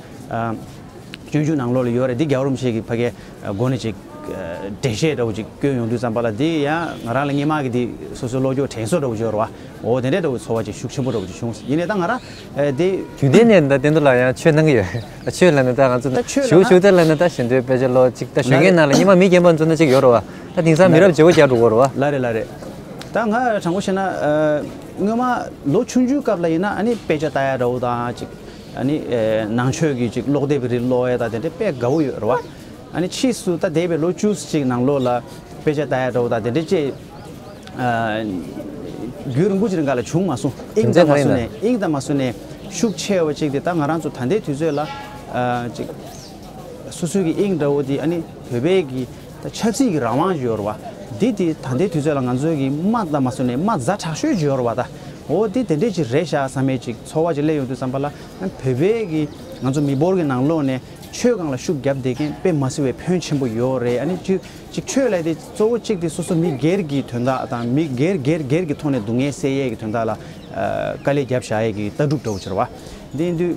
སྤྱོད་འཇུག་ནང་ལོགས་ལ་ཡོད་རེད། འདི་རྒྱལ་བ་རིན་པོ་ཆེ་གིས་ཕ་གིའི་སྒོ་ནས་ཅིག་འགྲེལ་བཤད་འདྲ་བོ་ཅིག་བསྐྱོན་ཡོང་དུས་ཙམ་པ་ལ། འདི་ཡང་ང་རང་ལ་སྔོན་མ་གི་འདི་སོ་སོའི་བློ་སྐྱོར་དྲན་གསོ་འདྲ་བོ་ཅིག་ཡོད་རེད་བ། འོ་དེ་འདྲའི་འདྲ་བོ་ཚོར་བ་ཅིག་ཤུགས་ཆེན་པོ་འདྲ་བོ་ཅིག་བྱུང་། ཡིན་ནའི་ད་ང་རང་ཨ་འདི། རྒྱུན་ལྡན་ནས་ད་བསྟན་རྡོར་ལགས་ཡང་ཆོས་གནང་གི་ཡོད། ཆོས་ལབ་ན་ད་ང་ཚོ་ད་ཆོས་ལབ་ན། ཞུ་ཞུ་ད་ལབ་ན་ད་ཞལ་འདོན་དཔེ་ཆ་ཀློག་ཅིག་ད་གཞོན་སྐྱེས་ནང་ལ་སྔོན་མ་མི་རྒན་པ་ཚོ་ན་ཅིག་ཡོད་རེད་བ། ད་དེང་སང་མི་རབས་བརྗེ་པོ་རྒྱག་འགྲོ་གི་རེད་བ། ལགས་རེད། ལགས་རེད། ད་ང་དྲང་པོ་བཤད་ན། ཨ་སྔོན་མ་ལོ་ཆུང་ཆུང་སྐབས་ལ་ཡིན་ན་ཨ་ནི་དཔེ་ཆ་ལྟ་ཡ་འདྲ་བོ་དང་ཅིག་ཨ་ནི་ཨེ་ནང་ཆོས་ཀྱི་ཅིག་ཀློག་དེབ་རིགས་ཀློག་ཡ་དང་དེ་འདྲ་དཔེ་དགའ་བོ་ཡོད་རེད་བ། ཨ་ནི་ཕྱིས་སུ་ད་འདས་པའི་ལོ་བཅུ་ཙམ་ཅིག་ནང་ལོགས་ལ་དཔེ་ཆ་ལྟ་ཡ་འདྲ་བོ་དང་དེ་འདྲ་ཅིག་ཨ་རྒྱུན་རིང་པོ་ཅིག་རིང་ག་ལ་བྱུང་མ་སོང་། དབྱིངས་དང་མ་སོང་ནས། དབྱིངས་དང་མ་སོང་ནས་ཤུགས་ཆེ་བ་ཅིག་དེ་ད་ང་རང་ཚོ་ད་ལྟའི་དུས་ཚོད་ལ་ཨ་ཅིག་སོ་སོའི་གི་དབྱིངས་འདྲ་བོ་དེ་ཨ་ནི་བོད་པའི་གི་ད་ཆབ་སྲིད་ཀྱི་རང་དབང་ཞིག་ཡོད་རེད་བ། འདི་དེ་ད་ལྟའི་དུས་ཚོད་ལ་ང་ཚོའི་གི་རྨ་དང་མ་སོང་ནས་རྨ་རྫ་དྲག་ཤོས་ཅིག་ཡོད་རེད་བ། ད་འོ་དེ་དེ་འདྲས་ཅིག་རེད་ཤག་བསམ་པའི་ཅིག་ཚོར་བ་ཅིག་སླེབས་ཡོང་དུས་ཙམ་པ་ལ། བོད་པའི་གི་ང་ཚོ་མི་འབོར་གི་ནང་ལོགས་ནས་ཆོས་སྒང་ལ་ཤུགས་རྒྱབ་བསྡད་མཁན་དཔེ་མ་སྲིད་པའི་ཕོན་ཆེན་པོ་ཡོད་རེད། ཨ་ནི་ཅིག་ཅིག་ཆོས་ལབ་དེ་གཙོ་བོ་གཅིག་དེ་སོ་སོ་མི་སྒེར་གྱི་དོན་དག་དང་མི་སྒེར་སྒེར་སྒེར་གྱི་ཐོག་ནས་སྡུག་བསྔལ་སེལ་ཡས་ཀྱི་དོན་དག་ལ་ཨ་དཀའ་ལས་རྒྱབ་བཞག་ཡས་ཀྱི་ལྟ་གྲུབ་འདྲ་བོ་ཅིག་རེད་བ། འདི་ཡིན་དུས།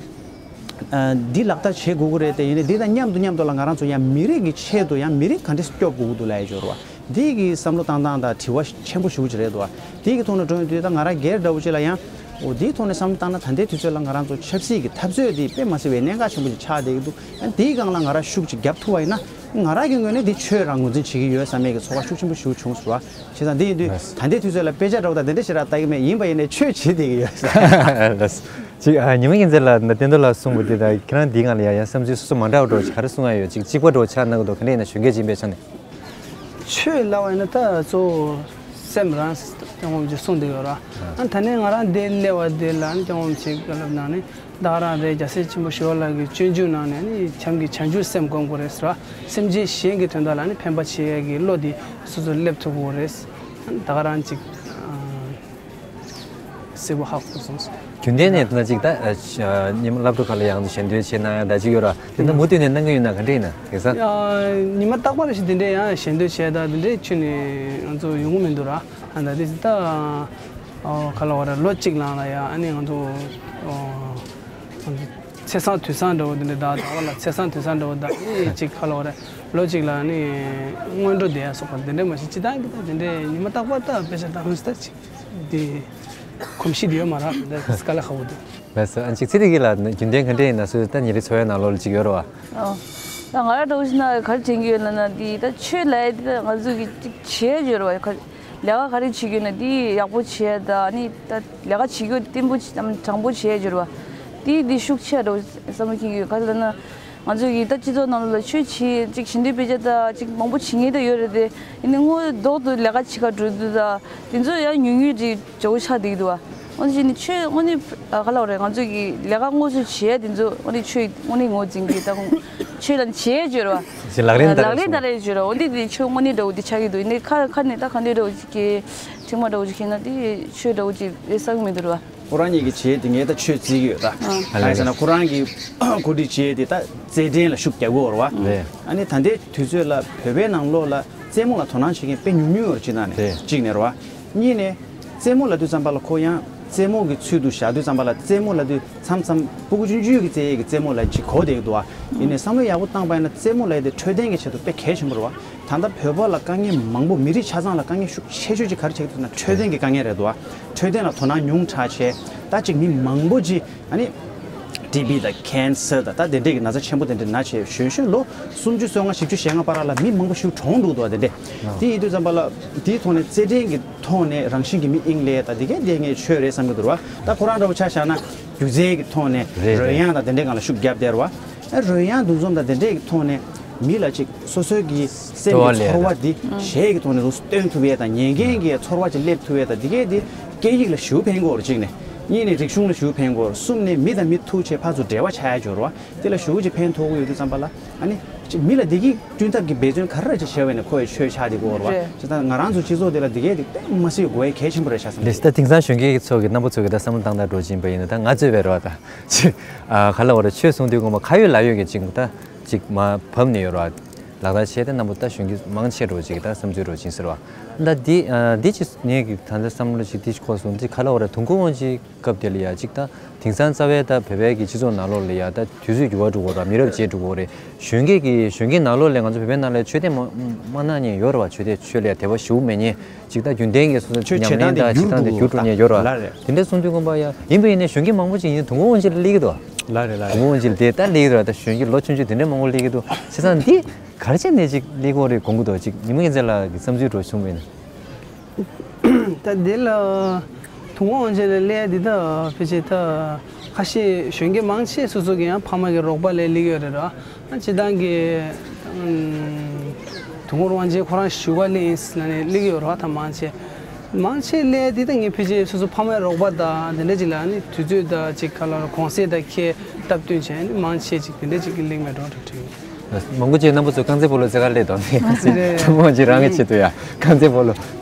ཨ་འདི་ལག་བསྟར་བྱེད་དགོས་ཀྱི་རེད་དེ། ཡིན་ནའི་འདི་དང་མཉམ་དུ་མཉམ་དུ་ལ་ང་རང་ཚོ་ཡང་མི་རིགས་ཀྱི་ཆེད་དུ་ཡང་མི་རིགས་ག་འདྲས་སྐྱོབ་དགོས་ཀྱི་འདུག་ལབ་ཡ་ཅིག་ཡོད་རེད་བ། འདི་གི་བསམ་བློ་བཏང་སྟངས་དང་དྲི་བ་ཆེན་པོ་ཞེ་པོ་ཅིག་རེད་འདུག་བ། འདི་གི་ཐོག་ནས་འགྲོ་ཡོང་དུས་ད་ང་རང་སྒེར་འདྲ་བོ་ཅིག་ལ་ཡང་། འོ་འདིའི་ཐོག་ནས་བསམ་བློ་བཏང་ན་ད་ལྟའི་དུས་ཚོད་ལ་ང་རང་ཚོ་ཆབ་སྲིད་ཀྱི་འཐབ་རྩོད་འདི་དཔེ་མ་སྲིད་པའི་གནད་འགག་ཆེན་པོ་ཅིག་ཆགས་བསྡད་ཀྱི་འདུག། ཨ་འདིའི་སྒང་ལ་ང་རང་ཤུགས་ཅིག་རྒྱབ་ཐུབ་པ་ཡིན་ན། ང་རང་གི་ངོས་ནས་འདི་ཆོས་རང་ངོས་འཛིན་བྱེད་ཀྱི་ཡོད་བསམ་པའི་གི་ཚོར་བ་ཤུགས་ཆེན་པོ་ཞེ་པོ་བྱུང་སོང་བ། བྱས་ཙང་འདི་ཡིན་དུས་ད་ལྟའི་དུས་ཚོད་ལ་དཔེ་ཆ་འདྲ་བོ་དང་དེ་འདྲ་ཞེ་དྲག་ལྟ་གི་མེད། ཡིན་པ་ཡིན་ནའི་ཆོས་བྱེད་བསྡད་ཀྱི་ཡོད། ལགས་སོ། ཅིག་ཨ་ཉི་མ་ཉིན་མཚན་ལ་ན་བསྟན་རྡོར་ལགས་གསུངས་པ་འདི་དང་ཁྱེད་རང་འདིའི་སྒང་ལ་ཡང་ཡང་བསམ་ཚུལ་སོ་སོ་མ་འདྲ་བ་འདྲ་བོ་ཅིག་ག་རེ་གསུང་ཡ་ཡོད། ཅིག་གཅིག་པ་འདྲ་བོ་ཆགས་གནང་གི་འདུག། ག་འདྲ་ཡིན་ན་གཞོན་སྐྱེས་སྦྱིན་པའི་ཆ་ནས། ཆོས་ལབ་པ་ཡིན་ན་ད་གཙོ་བོ་སེམས་རང་སྐྱབས་མགོན་གྱིས་གསུངས་བསྡད་ཡོད་ར། ཨ་ད་ནི་ང་རང་འདིར་སླེབས་པ་འདི་ལ་ཨ་ནི་སྐྱབས་མགོན་ཆེ་བཀའ་སློབ་གནང་ནས་ད་ག་རང་རེད། རྒྱལ་སྲས་ཆེན་པོ་ཞི་བ་ལྷ་གི་སྤྱོད་འཇུག་ནང་ནས་ནི་བྱམས་ཀྱིས་བྱང་ཆུབ་སེམས་སྒོམ་དགོས་རེད་ཟེར་བ། སེམས་ཅན་གཞན་གྱི་དོན་དག་ལ་ནི་ཕན་པ་བྱེད་ཡས་ཀྱི་བློ་འདི་སོ་སོར་སླེབས་ཐུབ་དགོས་རེད། ཨ་ནི་ད་ག་རང་ཅིག་ཨ། གསལ་པོ་ཧ་གོ་སོང་། རྒྱུན་ལྡན་ནས་ད་ཅིག་ད་ཉི་མ་སློབ་གྲྭ་ཁག་ལ་ཡང་ཞལ་འདོན་བྱེད་གནང་ཡ་ད་ཅིག་ཡོད་ར། དེ་ད་མུ་མཐུད་ནས་གནང་གི་ཡོད་ན་ག་འདྲ་ཡིན་ན་དེང་སང་། ཉི་མ་རྟག་པར་ཞིག་དེ་འདྲས་ཡང་ཞལ་འདོན་བྱས་ད་དེ་འདྲས་ཁྱོན་ནས་ང་ཚོ་ཡོང་གི་མི་འདུག་ར། ཨ་ད་དེ་ད་ག་ལ་བ་ར་ལོ་གཅིག་ནང་ལ་ཡ་ཨ་ནི་ང་ཚོ་ང་ཚོ་ཚེས་བཟང་དུས་བཟང་འདྲ་བོ་དེ་འདྲས་ད་ཟླ་བ་ལ་ཚེས་བཟང་དུས་བཟང་འདྲ་བོ་ད་ཨ་ནི་ཅིག་ག་ལ་བ་ར་ལོ་གཅིག་ལ་ཨ་ནི་སྔོན་འགྲོ་དེ་ཡ་སོགས་པ་དེ་འདྲས་མ་ཞིག་སྤྱི་བཏང་གི་ད་དེ་འདྲས་ཉི་མ་རྟག་པར་ད་དཔེ་ཆ་ད་ཧོན་སི་ད་ཅིག་དེ་གོམས་གཤིས་དེ་ཡོད་མ་རེད། འདི་དཀའ་ལས་ཁག་པོ་འདུག། ལགས་སོ། ཨ་ཅིག་ཚེ་རིང་གིས་ལ་རྒྱུན་ལྡན་ག་འདྲ་ཡིན་ན་སུ་ད་ཉིན་རེའི་འཚོ་བའི་ནང་ལོགས་ལ་ཅིག་ཡོད་རེད་བ། ཨོ། ད་ང་རང་འདྲ་བོ་ཞིག་ན་ག་རེ་དྲན་གྱི་ཡོད་ལབ་ན་འདི་ད་ཆོས་ལབ་ཡ་འདི་ད་ང་ཚོ་གི་ཅིག་བྱེད་ཡ་ཡོད་རེད་བ། ལས་ཀ་ག་རེ་བྱེད་ཀྱི་ཡོད་ན་འདི་ཡག་པོ་བྱེད་ཡ་ད་ནི་ད་ལས་ཀ་བྱེད་ཀྱི་ཡོད་བརྟན་པོ་བྱེད་དྲང་པོ་བྱེད་ཡ་ཡོད་རེད་བ། འདི་འདི་ཤུགས་ཆེ་འདྲ་བོ་བསམ་བློ་འཁྱེར་གྱི་ཡོད། ག་རེ་ལབ་ན། ང་ཚོ་གི་ད་སྤྱི་ཚོགས་ནང་ལོགས་ལ་ཆོས་བྱེད་ཅིག་ཞལ་འདོན་དཔེ་ཆ་ད་ཅིག་མང་པོ་བྱེད་མཁན་ད་ཡོད་རེད་དེ། ཡིན་ནའི་དངོས་ཐོག་ཏུ་ལས་ཀ་བྱེད་ག་འགྲོ་དུས་ད་དེ་ཚོ་ཡང་ཉུང་ཉུང་ཅིག་ཇོ་བོ་ཆགས་བསྡད་ཀྱི་འདུག་བ། འོན་ཏེ་ནི་ཆོས་དངོས་གནས་ཨ་ག་ལབ་དགོས་རེད། ང་ཚོ་གི་ལས་ཀ་དངོས་སུ་བྱེད་ཡ་དེ་ཚོ་དངོས་གནས་ཆོས་དངོས་གནས་ངོས་འཛིན་གྱི་ད་ཆོས་ལ་བྱེད་ཡ་བརྗོད་ར་བ། ཅིག་ལག་ལེན་བསྟར་ལག་ལེན་བསྟར་ཡ་བརྗོད་ར་བ། འོན་ཏེ་དེ་ཆོས་དངོས་གནས་འདྲ་བོ་དེ་ཆགས་ཀྱི་འདུག། ཡིན་ནའི་ཁ་ཁ་ནས་ད་ག་འདྲ་འདྲ་བོ་ཅིག་གི་ཁྲིག་མ་འདྲ་བོ་ཅིག་ཁྱེར་ན་དེ་ཆོས་འདྲ་བོ་ཅིག་རེད་བསམ་གྱི་མི་འདུག་ར་བ། ཁོ་རང་ཉིད་ཀྱིས་བྱེད་དེ་ངས་ད་ཆོས་བརྩི་གི་ཡོད་ད། ཨ་གང་ཡིན་ཟེར་ན་ཁོ་རང་གིས་གོ་སྒྲིག་བྱེད་དེ་ད་རྩེད་འགྲན་ལ་ཤུགས་རྒྱག་གི་ཡོད་རེད་བ། རེད། ཨ་ནི་ད་ལྟའི་དུས་ཚོད་ལ་བོད་པའི་ནང་ལོགས་ལ་རྩེད་མོ་ལ་དོ་སྣང་བྱེད་མཁན་དཔེ་ཉུང་ཉུང་ཡོད་རེད། སྤྱིར་བཏང་ནས། རེད། གཅིག་ནས་རེད་བ། གཉིས་ནས། རྩེད་མོ་ལབ་དུས་ཙམ་པ་ལ་ཁོ་ཡང་རྩེད་མོ་གི་ཚུལ་དུ་བཞག་དུས་ཙམ་པ་ལ་རྩེད་མོ་ལབ་དུས་མཚམས་མཚམས་སྤུ་གུ་ཆུང་ཆུང་གི་རྩེད་ཡས་ཀྱི་རྩེད་མོ་ལབ་ཅིག་གོ་བསྡད་ཀྱི་འདུག་བ། ཡིན་ནའི་བསམ་བློ་ཡག་པོ་བཏང་པ་ཡིན་ན་རྩེད་མོ་ལབ་ཡས་དེ་འཕྲོད་བསྟེན་གྱི་ཆེད་དུ་དཔེ་གལ་ཆེན་པོ་རེད་བ། ད་ལྟ་བོད་པ་ལ་དཀའ་ངལ་མང་པོ། མི་རིགས་ཆ་ཚང་ལ་དཀའ་ངལ་ཤུགས་ཆེ་ཤོས་ཅིག་ག་རེ་ཆགས་ཀྱི་འདུག་ཟེར་ན་འཕྲོད་བསྟེན་གྱི་དཀའ་ངལ་རེད་འདུག་བ། འཕྲོད་བསྟེན་ལ་དོ་སྣང་ཉུང་དྲགས་བྱས། ད་ཅིག་མི་མང་པོ་ཅིག་ཨ་ནི་ཊི་བི་དང་ཁེན་སར་དང་ད་དེ་འདྲས་ཀྱི་ན་ཚ་ཆེན་པོ་དེ་འདྲས་ན་བྱས། གཞོན་གཞོན་ལོ་སུམ་ཅུ་སོ་ལྔ་བཞི་བཅུ་ཞེ་ལྔ་བར་ལ་མི་མང་པོ་ཞིག་གྲོངས་འདུག་འདུག་བ། དེ་འདྲས། ཨ། དེ་ཡིན་དུས་ཙམ་པ་ལ་དེའི་ཐོག་ནས་རྩེད་འགྲན་གྱི་ཐོག་ནས་རང་བཞིན་གྱིས་མི་དབྱིངས་ལས་ད་དེ་གས་དེ་ངས་ཆོས་རེད་བསམ་གྱི་འདུག་ར་བ། ད་ཁོ་རང་འདྲ་བོ་ཆ་བཞག་ན་སྒྱུ་རྩལ་གྱི་ཐོག་ནས། རེད། རོལ་དབྱངས་དང་དེ་འདྲའི་སྒང་ལ་ཤུགས་བརྒྱབ་བསྡད་ར་བ། ཨ་རོལ་དབྱངས་འདུ་འཛོམས་དང་དེ་འདྲའི་ཐོག་ནས་མི་ལ་ཅིག་སོ་སོའི་གི་སེམས་ཀྱི་སྤྲོ་བ་ཚོར་བ་སླེབས་དེ་གཞས་ཀྱི་ཐོག་ནས་ལོགས་སུ་སྟོན་ཐུབ་ཡས་དང་། ཉན་མཁན་གྱི་ཚོར་བ་ཅིག་སླེབས་ཐུབ་ཡས་དང་། དེ་གས་དེ་སྐད་ཡིག་ལ་ཞེ་པོ་ཕན་གྱི་ཡོད་རེད། གཅིག་ནས། གཉིས་ནས་རིག་གཞུང་ལ་ཞུགས་ཕན་དགོས། གསུམ་ནས་མི་དང་མི་ཐུག་བྱས་ཕར་ཚུར་འབྲེལ་བ་ཆགས་ཡ་འབྱོར་བ། དེ་ལ་ཞུགས་ཀྱི་ཕན་ཐོགས་ཀྱི་ཡོད་དུས་ཙམ་པ་ལ་ཨ་ནི་མི་ལ་བདེ་སྐྱིད་བསྐྲུན་ཐབས་ཀྱི་འབད་བརྩོན་ག་རེ་རེ་བྱས་བྱས་པས་ན་ཁོ་ཡི་ཆོས་ཆགས་དེ་དགོས་རེད་བ། རེད། བྱས་ཙང་ང་རང་ཚོ་སྤྱི་ཚོགས་དེ་ལ་དེ་གས་དེ་དཔེ་མ་སྲིད་དགོས་ཡ་གལ་ཆེན་པོ་རེད་ཤག་བསམ། ལགས་སོ། ད་དེང་སང་གཞོན་སྐྱེས་ཚོ་གི་རྣམ་པ་ཚོ་གི་ད་བསམ་བློ་བཏང་སྟངས་འགྲོ་བཞིན་པ་ཡིན་ན། ད་ང་གཙོས་པའི་རེད་བ། ད་ཅི་ཨ་ག་ལ་བ་རེད། ཆོས་གསུང་དུས་སྒོམ་པ་ཁ་ཡོད་ལག་ཡོད་ཀྱི་ཅིག་ད་ཅིག་མར་བབས་ནས་ཡོད་རེད་བ། ལག་བསྟར་བྱས་ཏེ་རྣམ་པ་ད་གཞོན་སྐྱེས་མང་ཆེ་རུ་ཅིག་ད་བསམ་ཚུལ་རུ་ཅིག་ཟེར་བ། ད་འདི་ཨ་འདི་ཅི་ངས་ཀྱི་ད་ལྟ་བསམ་བློ་ཅིག་འདི་ཅི་འཁོར་སོང་། འདི་ག་ལ་བ་རེད། དུས་འཁོར་དབང་ཆེན་སྐབས་དེ་ལ་ཡ་ཅིག་ད་དེང་སང་རྩ་བའི་ད་བོད་པའི་གི་སྤྱི་ཚོགས་ནང་ལོགས་ལ་ཡ་ད་དུས་ཚོད་འགྱུར་བ་འགྲོ་གི་རེད། མི་རབས་བརྗེ་འགྲོ་གི་རེད། གཞོན་སྐྱེས་ཀྱི་གཞོན་སྐྱེས་ནང་ལོགས་ལ་ང་ཚོ་བོད་པའི་ནང་ལ་ཆོས་དད་མ་མ་གནང་མཁན་ཡོད་རེད་བ། ཆོས་དད་ཆོས་ལ་ཡ་དད་པ་ཞེ་པོ་མེད་མཁན་ཅིག་ད་རྒྱུན་ལྡན་གྱི་སོ་སོ་ཆོས་ཉམས་བྱེད་སྟངས་ལེན་དེ་ད་བྱེད་སྟངས་དེ་འགྱུར་འགྱུར་འགྲོ་འགྲོ་གི་མཁན་ཡོད་རེད་བ། ལ་རེད། དེ་འདྲ་གསུང་དུས་སྒོམ་པ་ཡ་ཡིན་པ་ཡིན་ནའི་གཞོན་སྐྱེས་མང་པོ་ཅིག་ཡིན་ན་དུས་འཁོར་དབང་ཆེན་ལ་སླེབས་ཀྱི་འདུག་ལ་རེད་ལ་རེད། དུས་འཁོར་དབང་ཆེན་ལ་དེ་ད་སླེབས་ཀྱི་འདུག་ད་གཞོན་སྐྱེས་ལོ་ཆུང་ཆུང་དེ་འདྲ་མང་པོ་སླེབས་ཀྱི་འདུག་བྱས་ཙང་འདི་ག་རེ་བྱས་ནས་ཅིག་སླེབས་ཀྱི་ཡོད་རེད་དགོངས་ཀྱི་འདུག་ཅིག་ཉི་མ་རྒྱལ་མཚན་ལགས་ཀྱི་བསམ་ཚུལ་འདྲ་བྱུང་བ་ཡིན་ན། ད་དེ་ལ་དུས་འཁོར་དབང་ཆེན་ལ་སླེབས་ཡ་འདི་ད་ཕལ་ཆེར་ད་ཁ་ཤས་གཞོན་སྐྱེས་མང་ཆེ་སོ་སོ་གི་ཡང་ཕ་མ་གི་རོགས་པ་ལས་སླེབས་ཡོད་རེད་ར། སྤྱིར་བཏང་གི་ཨམ་དུས་འཁོར་དབང་ཆེན་ཁོ་རང་བཞུགས་སྒར་གླིང་ལ་ནས་སླེབས་ཡོད་རེད་བ། ད་མང་ཆེ་མང་ཆེ་སླེབས་ཡ་འདི་ད་ངས་ཕལ་ཆེར་སོ་སོ་ཕ་མའི་རོགས་པ་དང་དེ་འདྲ་ཅིག་ལ་ནི་དུས་ཚོད་དང་ཅིག་ག་ལ་གོང་ཚད་དང་ཁྱད་སྟབས་བསྟུན་བྱས་ནི་མང་ཆེ་ཅིག་དེ་འདྲ་ཅིག་གི་སླེབས་མེད་འགྲོ་རེད་དྲན། མང་པོ་ཅིག་རྣམ་པ་ཚོ་རྐང་རྩེད་སྤོ་ལོ་རྩེ་གར་སླེབས་དང་ནི་རེད། ཐུན་མོང་ཅིག་རང་གི་ཆེད་དུ་ཡ་རྐང་རྩེད་སྤོ་ལོ།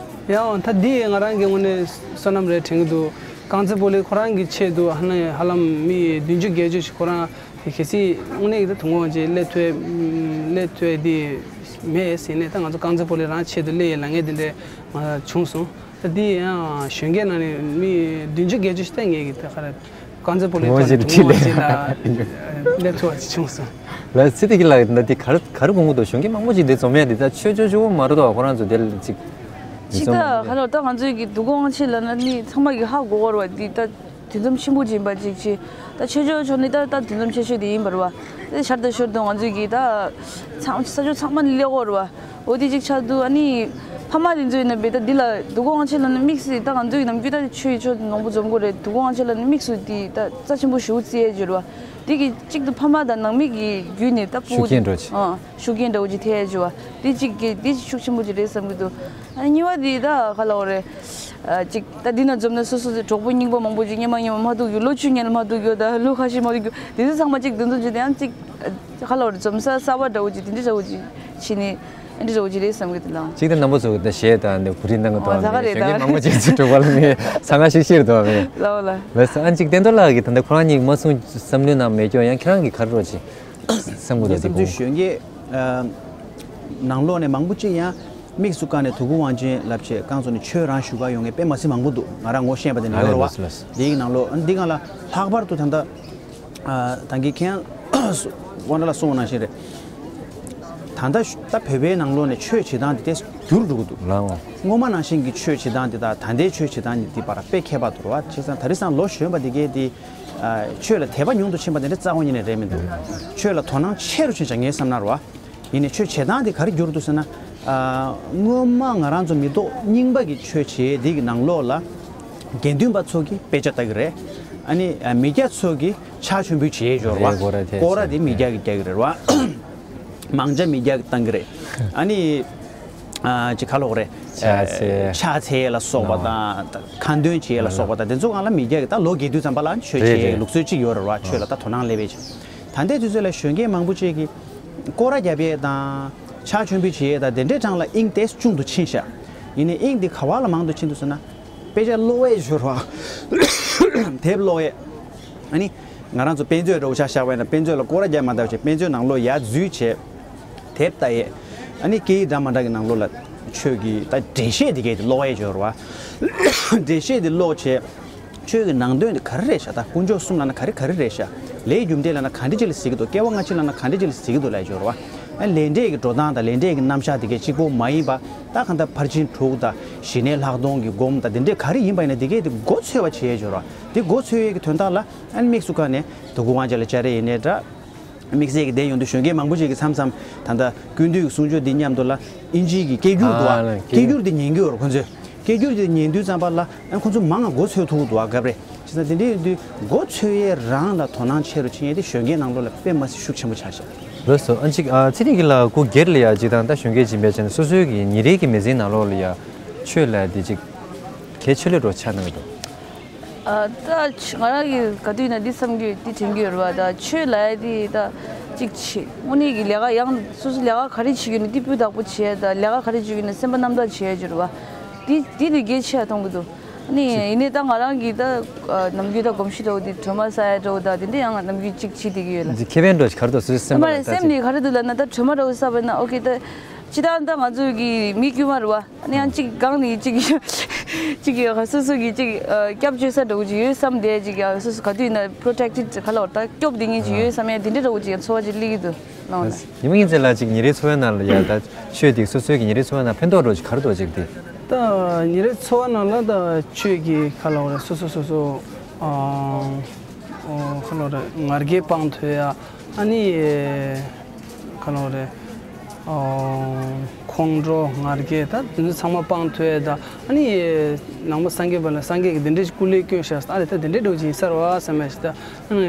ཡང་ད་འདི་ང་རང་གི་ངོས་ནས་བསོད་ནམས་རེད་དྲན་གི་འདུག་རྐང་རྩེད་སྤོ་ལོ་ཁོ་རང་གི་ཆེད་དུ་ཧ་ན་ཧ་ལམ་མི་བདུན་ཅུ་བརྒྱད་ཅུ་ཞིག་ཁོ་རང་གལ་སྲིད་དངོས་གནས་ཀྱི་ད་དུང་འོང་ཅིག་སླེབས་ཐུབ་སླེབས་ཐུབ་དེ་མེད་ཟེར་ནས་ད་ང་ཚོ་རྐང་རྩེད་སྤོ་ལོ་རང་ཆེད་དུ་སླེབས་ཡས་ལ་ངས་དེ་འདྲ་མ་བྱུང་སོང་། ད་འདི་ཡང་གཞོན་སྐྱེས་ནང་ནས་མི་བདུན་ཅུ་བརྒྱད་ཅུ་ཞིག་ད་ངས་ཀྱི་ད་ག་རེ་རྐང་རྩེད་སྤོ་ལོའི་ཐོག་ནས་དུང་འོང་ཅིག་ལ་སླེབས་ཐུབ་པ་ཅིག་བྱུང་སོང་། ལ་སི་ཏི་གི་ལ་ད་འདི་ག་རེ་ག་རེ་དགོངས་ཀྱི་འདུག་གཞོན་སྐྱེས་མང་པོ་ཅིག་འདི་འཛོམས་ཡས་འདི་ད་ཆོས་ཆོས་ཆོས་མ་རེད་དོ། ཁོ་རང་ཚོ་དེ་ལ་ཅིག་ཅིག་ད་ག་རེ་ད་ང་ཚོའི་གི་དུས་འཁོར་དབང་ཆེན་ལབ་ན་ནི་ཚང་མ་གི་ཧ་གོ་གོ་རེད་བ། འདི་ད། དུས་འཛོམས་ཆེན་པོ་ཅིག་ཡིན་པ་ཅིག་བྱས། ད་ཆོས་ཕྱོགས་ཕྱོགས་ནས་ད་ད་དུས་འཛོམས་ཆེ་ཤོས་དེ་ཡིན་པ་རེད་བ། དེ་ཞར་དང་ཞོར་དུ་ང་ཚོས་ཀྱིས་ད་ཚང་ས་ཕྱོགས་ཚང་མ་ནས་སླེབས་ཀྱི་ཡོད་རེད་བ། འོ་དེ་ཅིག་ཆགས་དུས་ཨ་ནི་ཕ་མ་དེ་ཚོ་ཡིན་ན་བས་ད་འདི་ལ་དུས་འཁོར་དབང་ཆེན་ལབ་ན་དམིགས་བསལ་ད་ང་ཚོའི་ནམ་རྒྱུན་ད་ཆོས་ཕྱོགས་མང་པོ་འཛོམས་ཀྱི་རེད། དུས་འཁོར་དབང་ཆེན་ལབ་ན་དམིགས་སུ་དེ་ད་རྩ་ཆེན་པོ་ཞེ་པོ་བརྩི་ཡས་ཡོད་རེད་བ། དེ་གི་གཅིག་ཏུ་ཕ་མ་དང་ནང་མི་གི་བརྒྱུད་ནས་ད་ཕྲུ་གུ་ཤུགས་རྐྱེན་འགྲོ་ཆེ། ཨ། ཤུགས་རྐྱེན་འདྲ་བོ་ཅིག་ཐེབས་ཡས་ཡོད་རེད་བ། དེ་གཅིག་གི་དེ་ཤུགས་ཆེན་པོ་ཅིག་རེད་བསམ་གྱི་འདུག་ཨ་ནི་གཉིས་པ་དེ་ད་ག་ལབ་དགོས་རེད། ཨ་ཅིག་ད་འདི་ན་འཛོམས་ན་སོ་སོ་གྲོགས་པོ་རྙིང་པ་མང་པོ་ཅིག་སྔོན་མ་སྔོན་མ་མ་ཐུག་རྒྱུ། ལོ་བཅུ་སྔོན་ལ་མ་ཐུག་རྒྱུ། ད་ལོ་ཁ་ཤས་མ་ཐུག་རྒྱུ། དེ་ཚོ་ཚང་མ་གཅིག་འདུ་འཛོམས་བྱས་ཏེ་ཡང་གཅིག་ཨ་ག་ལབ་དགོས་རེད། འཛོམས་ས་གསར་པ་འདྲ་བོ་ཅིག་དེ་འདྲ་འདྲ་བོ་ཅིག་བྱས་ནས་ཨ་འདྲ་འདྲ་བོ་ཅིག་རེད་བསམ་གྱི་འདུག་ལགས། གཅིག་ད་རྣམ་པ་ཚོ་གི་ད་གཞས་དང་འདི་གོ་སྒྲིག་གནང་གི་འདུག་ཨ་ད་ག་རེད་ད་ག་རེད། གཞོན་སྐྱེས་མང་པོ་ཅིག་ཚུར་གྲོགས་པོ་ལ་ངས་ཚང་ང་ཤིག་ཤིག་འདུག་མེད། ལགས་ལགས། ལགས་སོ། ཨ་ཅིག་བསྟན་རྡོར་ལགས་ཀྱིས་ད་ལྟ་ཁོ་རང་གཉིས་མ་གསུངས་བསམ་བློའི་ནང་མེད་ཀྱང་ཡང་ཁྱེད་རང་གིས་ག་རེ་རོགས་ཅིག་བསམ་གྱི་འདུག་ངའི་བསམ་ཚུལ་གཞོན་སྐྱེས་ནང་ལོགས་ནས་མང་པོ་ཅིག་ཡང་དམིགས་སུ་བཀར་ནས་དུས་འཁོར་དབང་ཆེན་ལབ་བྱས་རྐང་བཙུགས་ནས་ཆོས་རང་ཞུ་གར་ཡོང་མཁན་དཔེ་མ་སྲིད་མང་པོ་འདུག་ང་རང་ངོ་ཤེས་པ་དེ་འདྲ་ཡོད་རེད་བ། ལགས་སོ་ལགས་སོ། འདིའི་ནང་ལོགས་འདི་སྒང་ལ་ལྷག་པར་དུ་ད་ལྟ་ད་གིན་ཁྱེད་རང་དབང་གྲགས་ལགས་གསུངས་པ་ནང་བཞིན་རེད། ད་ལྟ་ད་བོད་པའི་ནང་ལོགས་ནས་ཆོས་བྱེད་སྟངས་དེ་ཏོག་ཙམ་འགྱུར་འགྲོ་གི་འདུག་ལགས་འོང་། སྔོན་མ་ནང་བཞིན་གྱི་ཆོས་བྱེད་སྟངས་དེ་དང་ད་ལྟའི་ཆོས་བྱེད་སྟངས་དེ་བར་དཔེ་ཁྱད་པར་འདུག་རེད་བ། བྱས་ཙང་ད་རེས་སང་ལོ་གཞོན་པ་དེ་གས་དེ་ཆོས་ལ་དད་པ་ཉུང་དུ་ཕྱིན་པ་དེ་འདྲ་རྩ་བ་ཉིད་ནས་རེད་མི་འདུག་ཆོས་ལ་དོ་སྣང་ཆེ་རུ་ཕྱིན་ཤག་ངའི་བསམ་ན་རེད་བ། ཡིན་ནའི་ཆོས་བྱེད་སྟངས་དེ་ག་རེ་འགྱུར་འདུག་ཟེར་ན། ཨ། སྔོན་མ་ང་རང་ཚོ་མི་ཐོག་རྙིང་པ་གི་ཆོས་བྱེད་དེ་གི་ནང་ལོགས་ལ་དགེ་འདུན་པ་ཚོ་གིས་དཔེ་ཆ་ལྟ་གི་རེད། ཨ་ནི་མི་སྐྱ་ཚོ་གིས་ཕྱག་མཆོད་འབུལ་བྱེད་ཡས་ཡོད་རེད་བ། སྐོར་ར་དེ་སྐོར་ར་དེ་མི་སྐྱ་གིས་རྒྱག་གི་རེད་བ། མང་ཇ་མི་སྐྱ་གིས་བཏང་གི་རེད། ཨ་ནི། ཨ། ཅིག་ག་ལབ་དགོས་རེད། ཕྱག་འཚལ། ཕྱག་འཚལ་ལ་སོགས་པ་དང་། ཁ་འདོན་བྱེད་ལ་སོགས་པ་དང་དེ་ཚོ་སྒང་ལ་མི་སྐྱ་གིས་ད་ལོ་རྒས་དུས་ཙམ་པ་ལ་ཆོས་བྱེད་ལུགས་སྲོལ་གཅིག་ཡོད་རེད་བ། ཆོས་ལ་ད་དོ་སྣང་སླེབས་པའི་ཆེད། ད་ལྟའི་དུས་ཚོད་ལ་གཞོན་སྐྱེས་མང་པོ་ཅིག་གིས་སྐོར་ར་རྒྱབ་ཡས་དང་། ཕྱག་མཆོད་འབུལ་བྱེད་ཡས་དང་དེ་འདྲའི་གྲས་ལ་དབྱིངས་ཏོག་ཙམ་ཆུང་དུ་ཕྱིན་ཤག་ཡིན་ནའི་དབྱིངས་འདི་ག་བ་ལ་མང་དུ་ཕྱིན་འདུག་ཟེར་ན། དཔེ་ཆ་ཀློག་ཡས་ཡོད་རེད་བ། དེབ་ཀློག་ཡས། ཨ་ནི། ང་རང་ཚོ་དཔེ་མཛོད་འདྲ་བོ་ཆ་བཞག་པ་ཡིན་ན་དཔེ་མཛོད་ལ་སྐོར་ར་རྒྱག་མ་ཐུབ་བྱས་དཔེ་མཛོད་ནང་ལོགས་ཡར་འཛུལ་བྱས། དེབ་ལྟ་ཡས། ཨ་ནི་སྐད་ཡིག་འདྲ་མི་འདྲ་གི་ནང་ལོགས་ལ་ཆོས་ཀྱི་ད་འགྲེལ་བཤད་དེ་གས་དེ་ཀློག་ཡས་ཡོད་རེད་བ། འགྲེལ་བཤད་དེ་ཀློག་བྱས། ཆོས་ཀྱི་ནང་དོན་དེ་ག་རེ་རེད་ཤག་ད་དཀོན་མཆོག་གསུམ་ལབ་ན་ག་རེ་ག་རེ་རེད་ཤག་ལས་རྒྱུ་འབྲས་ལབ་ན་ག་འདྲ་ཅིག་ལ་ཟེར་གྱི་འདུག་སྐྱེ་བ་སྔ་ཕྱི་ལབ་ན་ག་འདྲ་ཅིག་ལ་ཟེར་གྱི་འདུག་ལབ་ཡས་ཡོད་རེད་བ། ཨ་ནི་ལས་འབྲས་ཀྱི་འགྲོ་སྟངས་དང་ལས་འབྲས་ཀྱི་རྣམ་གཞག་དེ་གས་གཅིག་པོ་མ་ཡིན་པ། ད་གང་ལྟར་ཕར་ཕྱིན་དྲུག་དང་ཞི་གནས་ལྷག་མཐོང་གི་སྒོམ་དང་དེ་འདྲས་ག་རེ་ཡིན་པ་ཡིན་ན་དེ་གས་དེ་མགོ་འཚོས་པ་བྱེད་ཡས་ཡོད་རེད་བ། དེ་མགོ་འཚོས་ཡས་ཀྱི་དོན་དག་ལ་ཨ་ནི་དམིགས་སུ་བཀར་ནས་དུས་འཁོར་དབང་ཆེན་ལ་བཅར་ཡས་ཡིན་ནའི་འདྲ། དམིགས་བསལ་གྱི་བསྡད་ཡོང་དུས་གཞོན་སྐྱེས་མང་པོ་ཞིག་གིས་མཚམས་མཚམས་ད་ལྟ་ཀུན་འདུས་ཀྱི་གསུང་ཆོས་འདི་མཉམ་དུ་ལ་ཨིན་ཇིའི་གི་སྐད་སྒྱུར་འདུག་ཨ། ཨ་ལ་སྐད་སྐད་སྒྱུར་འདི་ཉན་གྱི་ཡོད་རེད་ཁོང་ཚོས། སྐད་སྒྱུར་འདི་ཉན་དུས་ཙམ་པ་ལ་ཨ་ཁོང་ཚོ་མང་ང་མགོ་འཚོས་ཐུབ་ཀྱི་འདུག་ཨ། སྐབས་རེ་བྱས་ཙང་དེ་འདྲ་ཡིན་དུས་མགོ་འཚོས་ཡས་རང་ལ་དོ་སྣང་ཆེ་རུ་ཕྱིན་ཡས་དེ་གཞོན་སྐྱེས་ནང་ལོགས་ལ་དཔེ་མ་སྲིད་ཤུགས་ཆེན་པོ་ཆགས་ཤག་ལགས་སོ། ཨ་ཅིག་ཨ་ཚེ་རིང་གི་ལགས་སྐུ་སྒེར་ལ་ཡ་ཅིག་དང་ད་གཞོན་སྐྱེས་སྦྱིན་པའི་ཆ་ནས་སོ་སོའི་གི་ཉིན་རེའི་གི་མི་ཚེའི་ནང་ལོགས་ལ་ཡ་ཆོས་ལ་དེ་ཅིག་གལ་ཆེ་ལོས་འགྲོ་ཆགས་གནང་གི་འདུག་ཨ། ད་ང་རང་གིས་ག་དུས་ཡིན་ན་འདི་བསམ་གྱི་ཡོད། འདི་དྲན་གྱི་ཡོད་རེད་བ། ད་ཆོས་ལབ་ཡ་འདི་ད་གཅིག་བྱེད། དངོས་གནས་ཀྱི་ལས་ཀ་ཡང་སོ་སོ་ལས་ཀ་ག་རེ་བྱེད་ཀྱི་ཡོད་ན་འདི་སྤུས་དག་པོ་བྱེད་ཡ། ད་ལས་ཀ་ག་རེ་བྱེད་ཀྱི་ཡོད་ན་སེམས་པ་རྣམ་དག་བྱེད་ཡ་ཅིག་རེད་བ། འདི་འདི་ནི་གལ་ཆེ་བ་མཐོང་གི་འདུག། ཨ་ནི་ཡིན་ནའི་ད་ང་རང་གིས་ད་ཨ་ནམ་རྒྱུན་ད་གོམས་གཤིས་འདྲ་བོ་འདི་གྲོས་མོལ་ཟེར་ཡ་འདྲ་བོ་ད་འདི་འདྲ་ཡང་ནམ་རྒྱུན་གཅིག་བྱེད་བསྡད་ཀྱི་ཡོད་ལ། འདི་ཁེ་ཕན་འདྲ་བོ་ཞིག་ག་རེ་འདུག་ཟེར་སེམས་ལ་མ་རེད། ད་སེམས་ཅིག་ནི་ག་རེ་འདུག་ལབ་ན་ད་གྲོས་མོལ་འདྲ་བོ་ཟེར་བ་ཡིན་ན་ཨོ་ཁེ། ད་སྤྱིར་བཏང་ད་ང་ཚོ་གི་མི་དཀྱུས་མ་རེད་བ། ཨ་ནི་ཡང་གཅིག་སྒང་ནས་གཅིག་གཅིག་གི་སོ་སོ་གི་གཅིག་ཨ་སྐྱབས་བཅོལ་ས་འདྲ་བོ་ཅིག་ཡོད་བསམ་བསྡད་ཅིག་ཡ། སོ་སོ་ག་དུས་ཡིན་ན་པྲོ་ཊེག་ཊེཌ་ག་ལ་བར་ད་སྐྱོབ་བསྡད་མཁན་ཅིག་ཡོད་བསམ་ཡ་དེ་འདྲ་འདྲ་བོ་ཅིག་ཡང་ཚོར་བ་ཅིག་སླེབས་ཀྱི་འདུག་ལགས། ཉི་མ་ཉིན་མཚན་ལ་ཅིག་ཉིན་རེའི་འཚོ་བའི་ནང་ལ་ཡ་ད་ཆོས་འདི་སོ་སོའི་གི་ཉིན་རེའི་འཚོ་བའི་ནང་ཕན་ཐོགས་འདྲ་བོ་ཅིག་ག་རེ་འདྲ་བོ་ཅིག་འདི། ད་ཉིན་རེའི་འཚོ་བ་ནང་ལ་ད་ཆོས་ཀྱི་ག་ལ་བར་སོ་སོ་སོ་སོ་ཨ་ཨོ་ག་ལ་བར་ང་རྒྱལ་སྤང་ཐུབ་ཡ། ཨ་ནི་ག་ལ་བར་ཨོ་ཁོང་ཁྲོ་ང་རྒྱལ་ད་དེ་ཚོ་ཚང་མ་སྤང་ཐུབ་ཡ། ད་ཨ་ནི་ནང་པ་སངས་རྒྱས་པ་ལ་སངས་རྒྱས་ཀྱི་དེ་འདྲའི་སྐུ་ལས་བསྐྱོན་ཤག། ཨ་ལས་ད་དེ་འདྲའི་འདྲ་བོ་ཅིག་ཡིན་ས་རེད་བ་བསམ་ཡ་ཞིག། ད་ཨ་ནི་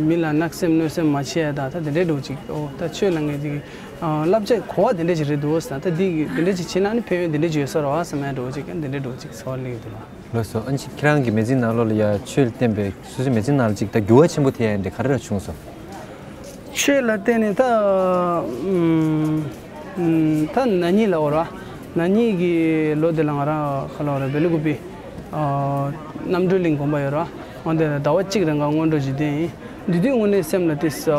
མི་ལ་བརྣབ་སེམས་གནོད་སེམས་མ་བྱེད་ཡ། ད་ད་དེ་འདྲའི་འདྲ་བོ་ཅིག་ཨོ་ད་ཆོས་ལ་ངས་ཅིག་ཨ་བསླབ་བྱ་གོ་བ་དེ་འདྲ་ཞིག་རེད་འདུག་ཟེར། ད་འདི་གི་དེ་འདྲ་ཞིག་བྱས་ན་ནི་ཕན་ཡོན་དེ་འདྲ་ཞིག་ཡོད་ས་རེད་བ་བསམ་ཡ་འདྲ་བོ་ཅིག་གི་དེ་འདྲ་འདྲ་བོ་ཅིག་ཚོར་བ་སླེབས་ཀྱི་འདུག་ལ། ལགས་སོ། ཨ་ནི་ཁྱེད་རང་གི་མི་ཚེའི་ནང་ལོགས་ལ་ཡ་ཆོས་ལ་བརྟེན་པའི་སོ་སོའི་མི་ཚེའི་ནང་ལ་ཅིག་ད་འགྱུར་བ་ཆེན་པོ་ཐེབས་ཡ་འདི་ག་རེ་ར་བྱུང་སོང་། ཆོས་ལ་བརྟེན་ནས་ད་ཨུམ་ཨུམ་ད་ན་ནིང་ལ་འོ་ར་ན་ནིང་གི་ལོ་དེ་ལ་ང་རང་ག་ལ་འོ་ར་སྦེལ་ཀོབ་པི་ཨ་རྣམ་གྲོལ་གླིང་དགོན་པ་ཡོད་ར། འོན་ཏེ་ཟླ་བ་གཅིག་རིང་ག་སྔོན་འགྲོ་བྱས་ཏེ་ཡིན། འདི་དུས་དངོས་གནས་སེམས་ལ་དེ་ས་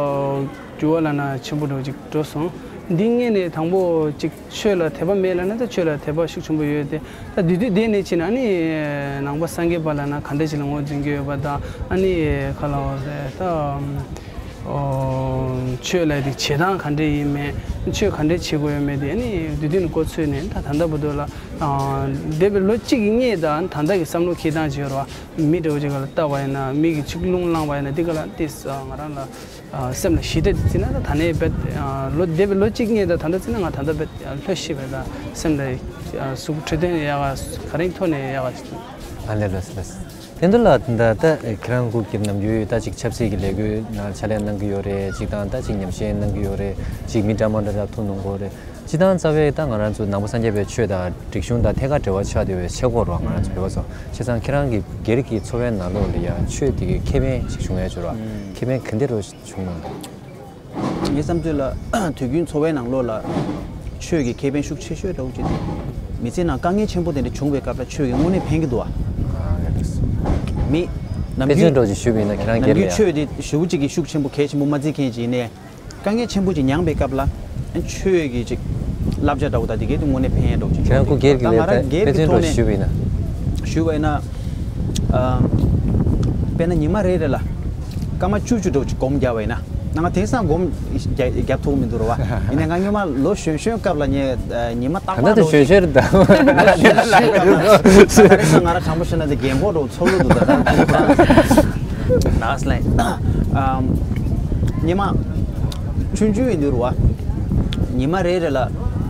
འགྱུར་བ་ལབ་ན་ཆེན་པོ་འདྲ་བོ་ཅིག་འགྲོ་སོང་། འདི་སྔོན་ནས་དང་པོ་ཅིག་ཆོས་ལ་དད་པ་མེད་ལབ་ན་ད་ཆོས་ལ་དད་པ་ཤུགས་ཆེན་པོ་ཡོད་དེ། ད་འདི་དུས་འདི་ནས་ཕྱིན་ན་ཨ་ནི་ནང་པ་སངས་རྒྱས་པ་ལབ་ན་ག་འདྲ་ཞིག་ལ་ངོས་འཛིན་གྱི་ཡོད་པ་དང་། ཨ་ནི་ག་ལ་འོ་རེད་ད་ཨོ་ཆོས་ལ་དེ་བྱེད་སྟངས་ག་འདྲ་ཡིན་མེད། ཆོས་ག་འདྲ་བྱེད་དགོས་ཡོད་མེད་དེ་ཨ་ནི་འདི་དུས་ནས་གོ་ཚོད་ནས་ད་ད་ལྟ་བར་དུ་ལ་འདས་པའི་ལོ་གཅིག་གི་སྔས་དང་ད་ལྟ་གི་བསམ་བློ་འཁྱེར་སྟངས་ཅིག་ཡོད་རེད་བ། མི་འདྲ་བོ་ཅིག་ག་ལ་ལྟ་བ་ཡིན་ན་མི་གི་ཅིག་རླུང་ལངས་པ་ཡིན་ན་འདི་ག་ལ་ཏིས་ང་རང་ལ་སེམས་ལ་ཞི་བདེ་བརྩིས་ན་ད་ད་ནས་བེད་ལོ་འདས་པའི་ལོ་གཅིག་སྔས་དང་ད་ལྟ་བརྩིས་ན་ང་ད་ལྟ་བེད་ལྷོད་ཤེས་པ་དང་སེམས་ལ་གཟུགས་འཕྲོད་བསྟེན་ཡག་ག་ག་རེ་ཐོག་ནས་ཡག་ག་ཨ་ལས་ལགས་ལགས། དེ་འདྲ་ལ་ད་ལྟ་ཁྱེད་རང་སྐུ་སྒེར་ནམ་རྒྱུན་ད་ཅིག་ཆབ་སྲིད་ཀྱི་ལས་འགུལ་ནང་ཕྱག་ལས་གནང་གི་ཡོད་རེད། ཅིག་དང་ད་ཅིག་ཉམས་ཞིབ་གནང་གི་ཡོད་རེད། ཅིག་མི་འདྲ་མ་འདྲ་འདྲ་ཐུག་གནང་གི་ཡོད་རེད། སྤྱིར་བཏང་རྩ་བའི་ད་ང་རང་ཚོ་ནང་པ་སངས་རྒྱས་པའི་ཆོས་དང་རིག་གཞུང་དང་ཐད་ཀར་འབྲེལ་བ་ཆགས་བསྡད་པའི་ཆས་སྐོར་རོགས་ང་རང་ཚོ་བོད་པ་ཚོ་བྱས་ཙང་ཁྱེད་རང་གི་སྒེར་གྱི་འཚོ་བའི་ནང་ལོགས་ལ་ཡང་ཆོས་དེ་གི་ཁེ་ཕན་ཞིག་བྱུང་ཡ་ཅིག་རོགས། ཁེ་ཕན་ག་འདྲ་རོགས་བྱུང་གནང་འདུག། ངའི་བསམ་ཚུལ་ལ་དུས་རྒྱུན་འཚོ་བའི་ནང་ལོགས་ལ་ཆོས་ཀྱི་ཁེ་ཕན་ཤུགས་ཆེ་ཤོས་འདྲ་བོ་ཅིག་འདུག། མི་ཚེ་ནང་དཀའ་ངལ་ཆེན་པོ་དེ་འདྲ་བྱུང་བའི་སྐབས་ལ་ཆོས་ཀྱིས་དངོས་གནས་ཕན་གྱི་འདུག་བ། མི་ནམ་དཔེ་མཚོན་རྒྱུན་འདྲ་བོ་ཅིག་ཞུས་པ་ཡིན་ན་ཁྱེད་རང་ནམ་སྒེར་རྒྱུན་ལ་ཡང་ཆོས་དེ་ཞེ་པོ་ཅིག་གི་ཤུགས་ཆེན་པོ་གལ་ཆེན་པོ་མ་བརྩི་མཁན་ཅིག་ཡིན་ནའི། དཀའ་ངལ་ཆེན་པོ་ཅིག་མྱངས་པའི་སྐབས་ལ་ཆོས་ཀྱི་ཅིག་བསླབ་བྱ་འདྲ་བོ་དང་དེ་གའི་དེ་དངོས་གནས་ཕན་ཡོན་འདྲ་བོ་ཅིག་ཁྱེད་རང་སྐུ་སྒེར་གྱི་ད་ང་རང་ལས་སྒེར་གྱི་དཔེ་མཚོན་ཐོག་འདྲ་ནས་ཞུས་པ་ཡིན་ན། ཞུས་པ་ཡིན་ན། ཨ། དཔེར་ན་ཉི་མ་རེ་རེ་ལ་སྐར་མ་བཅུ་བཅུ་འདྲ་བོ་ཅིག་སྒོམ་བརྒྱབ་པ་ཡིན་ན། ང་དེང་སང་སྒོམ་རྒྱ་རྒྱབ་ཐུབ་མི་འདུག་ར་བ། ཡིན་ནའི་ང་སྔོན་མ་ལོ་གཞོན་གཞོན་སྐབས་ལ་ངས་ཉི་མ་རྟག་ད་པར་ལྟ་དུ་འདྲ་བོ་ཞོད་ཞོད་རེད་ད། ལོ་གཞོན་གཞོན་སྐབས་ལ་ད་རེས་ང་རང་དྲང་པོ་བཤད་ན་དེ་རྒན་གོག་འདྲ་བོ་ཚོར་གི་འདུག་ད་ད་ཁོ་རང་ནགས་ལན། ཉི་མ་ཆུང་ཆུང་ཡིན་དུས་རུ་བ། ཉི་མ་རེ་རེ་ལ་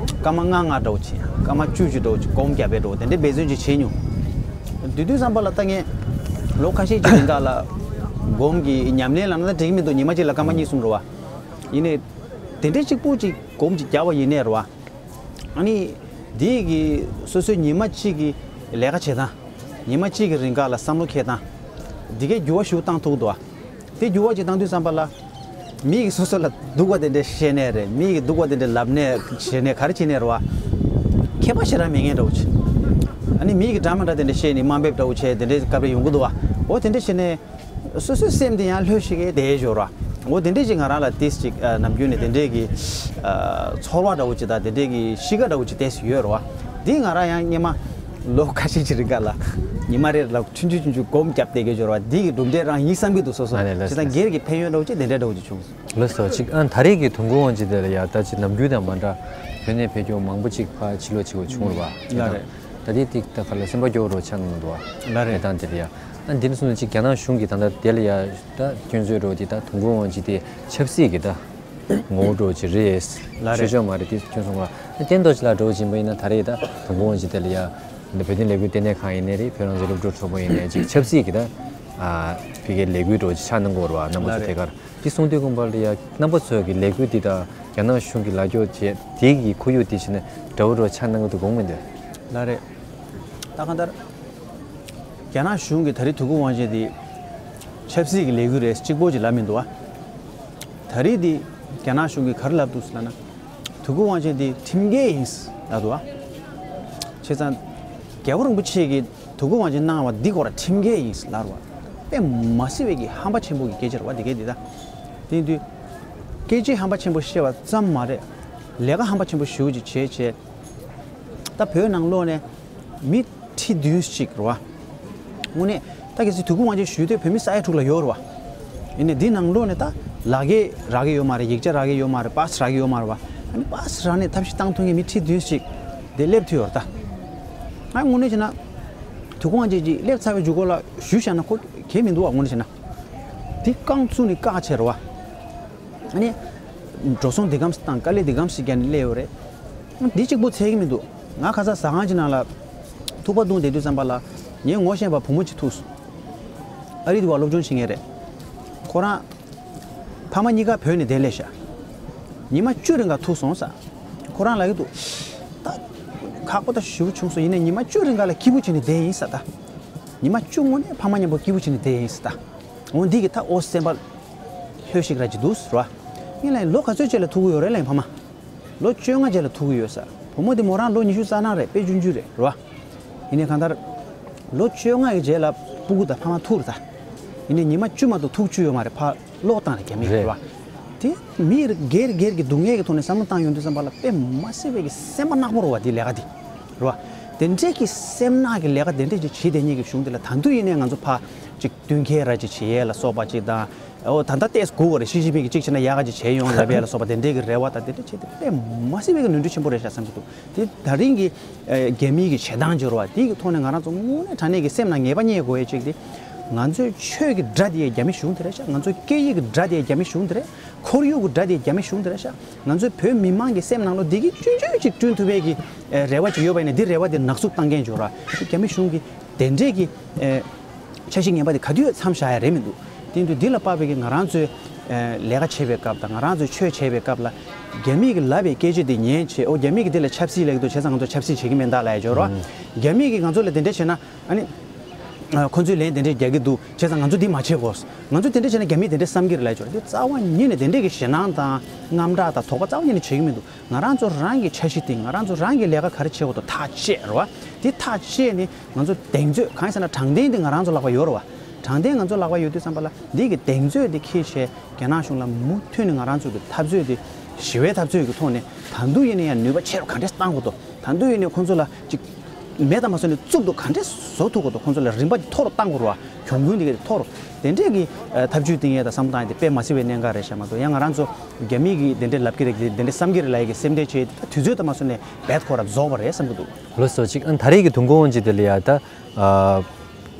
སྐར་མ་ལྔ་ལྔ་འདྲ་བོ་བྱས། སྐར་མ་བཅུ་བཅུ་འདྲ་བོ་ཅིག་སྒོམ་བརྒྱབ་པའི་འདྲ་བོ་དེ་འདྲའི་འབད་བརྩོན་ཅིག་བྱས་མྱོང་། དེ་དུས་ཙམ་པ་ལ་ད་ངས་ལོ་ཁ་ཤས་ཅིག་རིང་ག་ལ་སྒོམ་གྱི་ཉམས་ལེན་ལབ་ན་འགྲིག་མི་འདུག། ཉི་མ་གཅིག་ལ་སྐར་མ་གཉིས་གསུམ་རུ་བ། ཡིན་ནའི་དེ་འདྲའི་གཅིག་པུ་ཅིག་སྒོམ་ཅིག་བརྒྱབ་པ་ཡིན་ནའི་རུ་བ། ཨ་ནི། དེ་གི་སོ་སོའི་ཉི་མ་གཅིག་གི་ལས་ཀ་བྱེད་སྟངས། ཉི་མ་གཅིག་གི་རིང་ག་ལ་བསམ་བློ་འཁྱེར་སྟངས། འདི་གའི་འགྱུར་བ་ཞིག་བཏང་ཐུབ་འདུག་ཨ། དེ་འགྱུར་བ་ཅིག་བཏང་དུས་ཙམ་པ་ལ། མི་གིས་སོ་སོ་ལ་སྡུག་པ་དེ་འདྲ་བཤད་ནའི་རེད། མི་གིས་སྡུག་པ་དེ་འདྲ་ལབ་ནའི་བྱས་ནའི་ག་རེ་བྱས་ནའི་རེད་བ། ཁྱད་པར་ཞེ་དྲག་མེད་མཁན་འདྲ་བོ་ཅིག། ཨ་ནི་མི་གིས་འདྲ་མི་འདྲ་དེ་འདྲ་བཤད་ནས་དམའ་འབེབས་འདྲ་བོ་བྱས་དེ་འདྲའི་སྐབས་རེ་ཡོང་གི་འདུག་བ། འོ་དེ་འདྲ་བྱས་ནས། སོ་སོའི་སེམས་དེ་ཡང་ལྷོད་ཤིག་གེ་བསྡད་ཡོད་ར། འོ་དེ་འདྲས་ཅིག་ང་རང་ལ་ཏིས་ཅིག་ཨ་ནམ་རྒྱུན་ནས་དེ་འདྲས་ཀྱི་ཨ་ཚོར་བ་འདྲ་བོ་ཅིག་དང་དེ་འདྲས་ཀྱི་གཤིས་ཀ་འདྲ་བོ་ཅིག་ཏོག་ཙམ་ཡོད་ར་བ། འདི་ང་རང་ཡང་སྔོན་མ་ལོ་ཁ་ཤས་ཅིག་རིང་ག་ལ་ཉི་མ་རེ་ལ་ཆུང་ཆུང་ཆུང་ཆུང་སྒོམ་བརྒྱབ་བསྡད་ཀྱི་ཡོད་ར་བ། འདི་གི་གྲུབ་འབྲས་རང་ཡིན་བསམ་གྱི་འདུག་སོ་སོ། ཨ་ལས་ལགས་བྱས་ཙང་སོ། སྒེར་གྱི་ཕན་ཡོན་འདྲ་བོ་ཅིག་དེ་འདྲས་འདྲ་བོ་ཅིག་བྱུང་སོང་། ལགས་སོ། ཅིག་ཨ་ད་རེས་ཀྱི་དུས་འཁོར་དབང་ཆེན་དེ་ལ་ཡ་ད་ཅིག་ནམ་རྒྱུན་དང་མ་འདྲ་བོད་ནས་བོད་སྐྱོད་མང་པོ་ཅིག་ཕར་ཕྱིར་ལོག་བྱེད་དགོས་བྱུང་ར་བ། ལགས་རེད། ད་དེ་ཏིག་ད་ག་ལ་སེམས་པ་སྐྱོ་བོ་འདྲ་བོ་ཆགས་གནང་འདུག་བ། ལགས་རེད། ད་དེ་ལ་ཡ། ཨ་འདི་ནས་བཟུང་ནས་ཅིག་རྒྱ་ནག་གཞུང་གིས་ད་ལྟ་དེ་ལ་ཡ་ད་སྐྱོན་བརྗོད་འདྲ་བོ་དེ་ད་དུས་འཁོར་དབང་ཆེན་དེ་ཆབ་སྲིད་ཀྱི་ད་ངོ་བོ་འདྲ་བོ་ཅིག་རེད། ལགས་རེད། ཆོས་ཕྱོགས་མ་རེད་དེ་སྐྱོན་སོང་བ། ཨ་བསྟན་རྡོ་རྗེ་ལགས་འདྲ་བོ་ཅིག་ཡིན་པ་ཡིན་ན་ད་རེས་ད་དུས་འཁོར་དབང་ཆེན་དེ་ལ་ཡ། འདི་བོད་དོན་ལས་འགུལ་ལྟེ་གནས་ཁང་ཡིན་ནའི་རེད། བོད་རང་བཙན་སློབ་ཕྲུག་ཚོགས་པ་ཡིན་ནའི་ཅིག་ཆབ་སྲིད་ཀྱི་ད་ཨ་ཕ་གིའི་ལས་འགུལ་འདྲ་བོ་ཅིག་ཆགས་གནང་གི་ཡོད་རེད་བ། རྣམ་པ་ཚོ་ལགས་དེ་རེད། གར་དེ་གསུངས་དུས་ཀུན་པར་ལ་ཡ་རྣམ་པ་ཚོ་གི་ལས་འགུལ་འདི་དང་རྒྱ་ནག་གཞུང་གི་ལག་སྐྱོར་བྱས་དེ་གི་ཁོར་ཡུག་དེ་བྱས་ནས་འདྲ་བོ་འདྲ་བོ་ཆགས་གནང་གི་འདུག་དགོངས་མི་འདུག། ལགས་རེད། ད་གང་ལྟར། རྒྱ་ནག་གཞུང་གིས་ད་རེས་དུས་འཁོར་དབང་ཆེན་འདི་ཆབ་སྲིད་ཀྱི་ལས་འགུལ་རེད་གཅིག་པོ་ཅིག་ལབ་མི་འདུག་བ། ད་རེས་འདི་རྒྱ་ནག་གཞུང་གིས་ག་རེ་ལབ་འདུག་ཟེར་ལབ་ན། དུས་འཁོར་དབང་ཆེན་འདི་ཁྲኮམ་གལ་ཡིན་ལབ་འདུག་བ། བྱས་ཙང་རྒྱལ་བ་རིན་པོ་ཆེ་གིས་དུས་འཁོར་དབང་ཆེན་གནང་བ་འདི་སྐོར་ཁྲོམ་གལ་ཡིན་ལབ་རེད་བ། དཔེ་མ་སྲིད་པའི་གི་ཧམ་པ་ཆེན་པོ་གི་སྐད་ཆ་རེད་བ་འདི་གས་འདི་ད། དེ་ཡིན་དུས་སྐད་ཆ་ཧམ་པ་ཆེན་པོ་བཤད་པ་ཙམ་མ་རེད། ལས་ཀ་ཧམ་པ་ཆེན་པོ་ཞེ་པོ་ཅིག་བྱས་བྱས། ད་བོད་ནང་ལོགས་ནས་མི་ཁྲི་བདུན་ཅིག་རེད་བ། དངོས་གནས་ད་གལ་སྲིད་དུས་འཁོར་དབང་ཆེན་ཞུས་དུས་བོད་མི་ས་ཡ་དྲུག་ལ་ཡོད་རེད་བ། ཡིན་ནའི་འདི་ནང་ལོགས་ནས་ད་ལག་འཁྱེར་རག་གི་ཡོད་མ་རེད། ཡིག་ཆ་རག་གི་ཡོད་མ་རེད། པཱ་སི་རག་གི་ཡོད་མ་རེད་བ། ཨ་ནི་པཱ་སི་རག་ནས་ཐབས་ཤེས་བཏང་ཐུབ་མཁན་མི་ཁྲི་བདུན་ཅིག་དེ་སླེབས་ཐུབ་ཡོད་རེད་ད། ང་དངོས་གནས་བྱས་ན་དུས་འཁོར་དབང་ཆེན་ཅིག་སླེབས་ཚར་བའི་མཇུག་སྐོར་ལ་ཞུས་བཞག་ན་ཁོ་གལ་མི་འདུག་བ། དངོས་གནས་བྱས་ན་འདི་རྐང་བཙུགས་ནས་བཀག་བྱས་རེད་བ། ཨ་ནི། འགྲོ་སོང་འདི་གམ་ཞིག་བཏང་དཀའ་ལས་འདི་གམ་ཞིག་བརྒྱབ་ནས་སླེབས་ཡོད་རེད། འདི་གཅིག་པོ་ཚད་ཀྱི་མི་འདུག་ང་ཁ་སང་ཟ་ཁང་ཅིག་ནང་ལ་ཐུག་པ་བཏུང་བསྡད་དུས་ཙམ་པ་ལ་ངའི་ངོ་ཤེས་པ་བུ་མོ་ཅིག་ཐུག་སོང་། ཨ་རི་དུ་བ་སློབ་སྦྱོང་བྱེད་མཁན་རེད། ཁོ་རང་ཕ་མ་གཉིས་ཀ་བོད་ནས་བསྡད་སླེབས་ཤག་ཉི་མ་བཅུ་རིང་ག་ཐུག་སོང་ས། ཁོ་རང་ལབ་ཀྱི་འདུག་ད་ཁག་པོ་ད་ཞེ་པོ་བྱུང་སོང་། ཡིན་ནའི་ཉི་མ་བཅུ་རིང་ག་ལ་སྐྱིད་པོ་བྱས་ནས་བསྡད་ཡིན་ས་ད། ཉི་མ་བཅུ་དངོས་གནས་ཕ་མ་མཉམ་པོ་སྐྱིད་པོ་བྱས་ནས་བསྡད་ཡིན་ས་ད། འོ་འདི་གི་ད་ཨོ་སེམས་པ་ལྷོད་ཤིག་ར་ཅིག་འདུག་ཟེར་བ། ངས་ལབ་ཡིན། ལོ་ག་ཚོད་རྗེས་ལ་ཐུག་གི་ཡོད་རེད་ལབ་ཡིན་ཕ་མ། ལོ་བཅོ་ལྔ་རྗེས་ལ་ཐུག་གི་ཡོད་ས། བུ་མོ་དེ་མོ་རང་ལོ་ཉི་ཤུ་རྩ་ནང་རེད། དཔེ་ཆུང་ཆུང་རེད་རེད་བ། ཡིན་ནའི་གང་ལྟར། ལོ་བཅོ་ལྔ་གི་རྗེས་ལ་སྤུ་གུ་དང་ཕ་མ་ཐུག་རེད་ད། ཡིན་ནའི་ཉི་མ་བཅུ་མ་གཏོགས་ཐུག་བཅུག་ཡོད་མ་རེད། ཕར་ལོག་བཏང་རེད་རྒྱ་མི་གིས་རེད་བ། དེ་མི་སྒེར་སྒེར་གྱི་སྡུག་བསྔལ་གྱི་ཐོག་ནས་བསམ་བློ་བཏང་ཡོང་དུས་ཙམ་པ་ལ་དཔེ་མ་སྲིད་པའི་གི་སེམས་པ་ནག་པོ་རེད་བ། དེ་ལས་ཀ་དེ་རེད་བ། དེ་འདྲས་ཀྱི་སེམས་ནག་གི་ལས་ཀ་དེ་འདྲས་ཅིག་བྱེད་བསྡད་མཁན་གྱི་གཞུང་དེ་ལ་ད་དུང་ཡིན་ནའི་ང་ཚོ་ཕར་ཅིག་བསྟུན་མཁས་ར་ཅིག་བྱེད་ཡས་ལ་སོགས་པ་ཅིག་དང་། ཨོ་ད་ལྟ་ཏོག་ཙམ་སྒུག་དགོས་རེད། ཞི་ཅིན་ཕིང་གིས་གཅིག་བྱས་ན་ཡག་ག་ཅིག་བྱས་ཡོང་ལབ་ཡས་ལ་སོགས་པ་དེ་འདྲས་ཀྱི་རེ་བ་དང་དེ་འདྲས་བྱས་ཏེ་དཔེ་མ་སྲིད་པའི་གི་ནོར་འཁྲུལ་ཆེན་པོ་རེད་ཤག་བསམ་གྱི་འདུག་དེ་ད་རིང་གི་ཨ་རྒྱ་མིའི་གི་བྱེད་སྟངས་ཅིག་རེད་བ། དེའི་གི་ཐོག་ནས་ང་རང་ཚོ་དངོས་གནས་དྲང་གནས་ཀྱི་སེམས་ནང་ངེས་པ་རྙེད་དགོས་ཡས་ཅིག་དེ། ང་ཚོའི་ཆོས་ཀྱི་དགྲ་དེ་ཡང་རྒྱ་མི་གཞུང་དེ་རེད་ཤག་ང་ཚོའི་སྐད་ཡིག་གི་དགྲ་དེ་ཡང་རྒྱ་མི་གཞུང་དེ་རེད། ཁོར་ཡུག་གི་དགྲ་དེ་ཡང་རྒྱ་མི་གཞུང་དེ་རེད་ཤག་ང་ཚོའི་བོད་མི་མང་གི་སེམས་ནང་ལོགས་བདེ་སྐྱིད་ཆུང་ཆུང་ཅིག་བསྐྲུན་ཐུབ་པའི་གི་ཨ་རེ་བ་ཅིག་ཡོད་པ་ཡིན་ན། འདི་རེ་བ་དེ་ནག་བསུབ་བཏང་མཁན་ཅིག་རེད་བ། རྒྱ་མི་གཞུང་གི་དེ་འདྲས་ཀྱི་ཨ་འཆར་གཞི་ངན་པ་དེ་ག་དུས་མཚམས་བཞག་ཡ་རེད་མི་འདུག་དེ་ཡིན་དུས་འདི་ལ་དཔག་པའི་གི་ང་རང་ཚོའི་ཨ་ལས་ཀ་བྱེད་པའི་སྐབས་དང་ང་རང་ཚོའི་ཆོས་བྱེད་པའི་སྐབས་ལ་རྒྱ་མི་གི་ལབ་པའི་སྐད་ཆ་དེ་ཉན་བྱས། ཨོ་རྒྱ་མི་གི་འདི་ལ་ཆབ་སྲིད་ལབ་ཀྱི་འདུག་བྱས་ཙང་ང་ཚོ་ཆབ་སྲིད་བྱེད་ཀྱི་མིན་ད་ལབ་ཡ་ཅིག་ཡོད་རེད་བ། རྒྱ་མི་གིས་ང་ཚོ་ལ་དེ་འདྲས་བྱས་ན་ཨ་ནི། ཨ་ཁོ་ཚོས་ལན་དེ་འདྲས་རྒྱག་གི་འདུག་བྱས་ཙང་ང་ཚོ་འདི་མ་བྱེད་དགོས། ང་ཚོ་དེ་འདྲས་བྱས་ན་རྒྱ་མིས་དེ་འདྲས་བསམ་གྱི་རེད་ལབ་ཀྱི་ཡོད་རེད། དེ་རྩ་བ་ཉིད་ནས་དེ་འདྲས་ཀྱི་ཞེད་སྣང་དང་དངངས་སྐྲག་དང་དོགས་པ་རྩ་བ་ཉིད་ནས་བྱེད་ཀྱི་མི་འདུག་ང་རང་ཚོ་རང་གི་འཆར་གཞི་སྟེང་ང་རང་ཚོ་རང་གི་ལས་ཀ་ག་རེ་བྱེད་དགོས་འདུག་ཐག་བཅད་རེད་བ། དེ་ཐག་བཅད་ནས་ང་ཚོ་གདེང་ཚོད་གང་ཡིན་ཟེར་ན་དྲང་བདེན་དེ་ང་རང་ཚོ་ལག་པ་ཡོད་རེད་བ། དྲང་བདེན་ང་ཚོ་ལག་པ་ཡོད་དུས་ཙམ་པ་ལ་འདི་གི་གདེང་ཚོད་དེ་འཁྱེར་བྱས་རྒྱ་ནག་གཞུང་ལ་མུ་མཐུད་ནས་ང་རང་ཚོ་གི་འཐབ་རྩོད་དེ་ཞི་བའི་འཐབ་རྩོད་ཀྱི་ཐོག་ནས་ད་དུང་ཡིན་ན་ཡང་ནུས་པ་ཆེ་རུ་ག་འདྲས་བཏང་དགོས་འདུག་ད་དུང་ཡིན་ནའི་ཁོང་ཚོ་ལ་ཅིག་མེད་དང་མ་བཟོ་ནས་བཙུགས་འདུག་ག་འདྲས་བཟོ་ཐུབ་དགོས་འདུག་ཁོང་ཚོ་ལ་རིམ་པ་འདི་མཐོ་རུ་བཏང་དགོས་རེད་བ། གྱོང་གུན་འདི་ག་མཐོ་རུ། དེ་འདྲས་ཀྱི་ཨ་འཐབ་ཇུས་འདི་ངས་ད་བསམ་བློ་བཏང་ཡ་དེ་དཔེ་མ་སྲིད་པའི་གནད་འགག་རེད་ཤག་མ་གཏོགས་ཡང་ང་རང་ཚོ་རྒྱ་མི་གིས་དེ་འདྲས་ལབ་ཀྱི་རེད། དེ་འདྲས་བསམ་གྱི་རེད་ལབ་ཡ་གི་སེམས་ཁྲལ་བྱས་ད་དུས་ཚོད་དང་མ་བཟོ་ནས་རྦད་ཁོ་ར་རྫོགས་པ་རེད་བསམ་གྱི་འདུག་ལགས་སོ། ཅིག་ཨ་ད་རེས་ཀྱི་དུས་འཁོར་དབང་ཆེན་དེ་ལ་ཡ་ད། ཨ།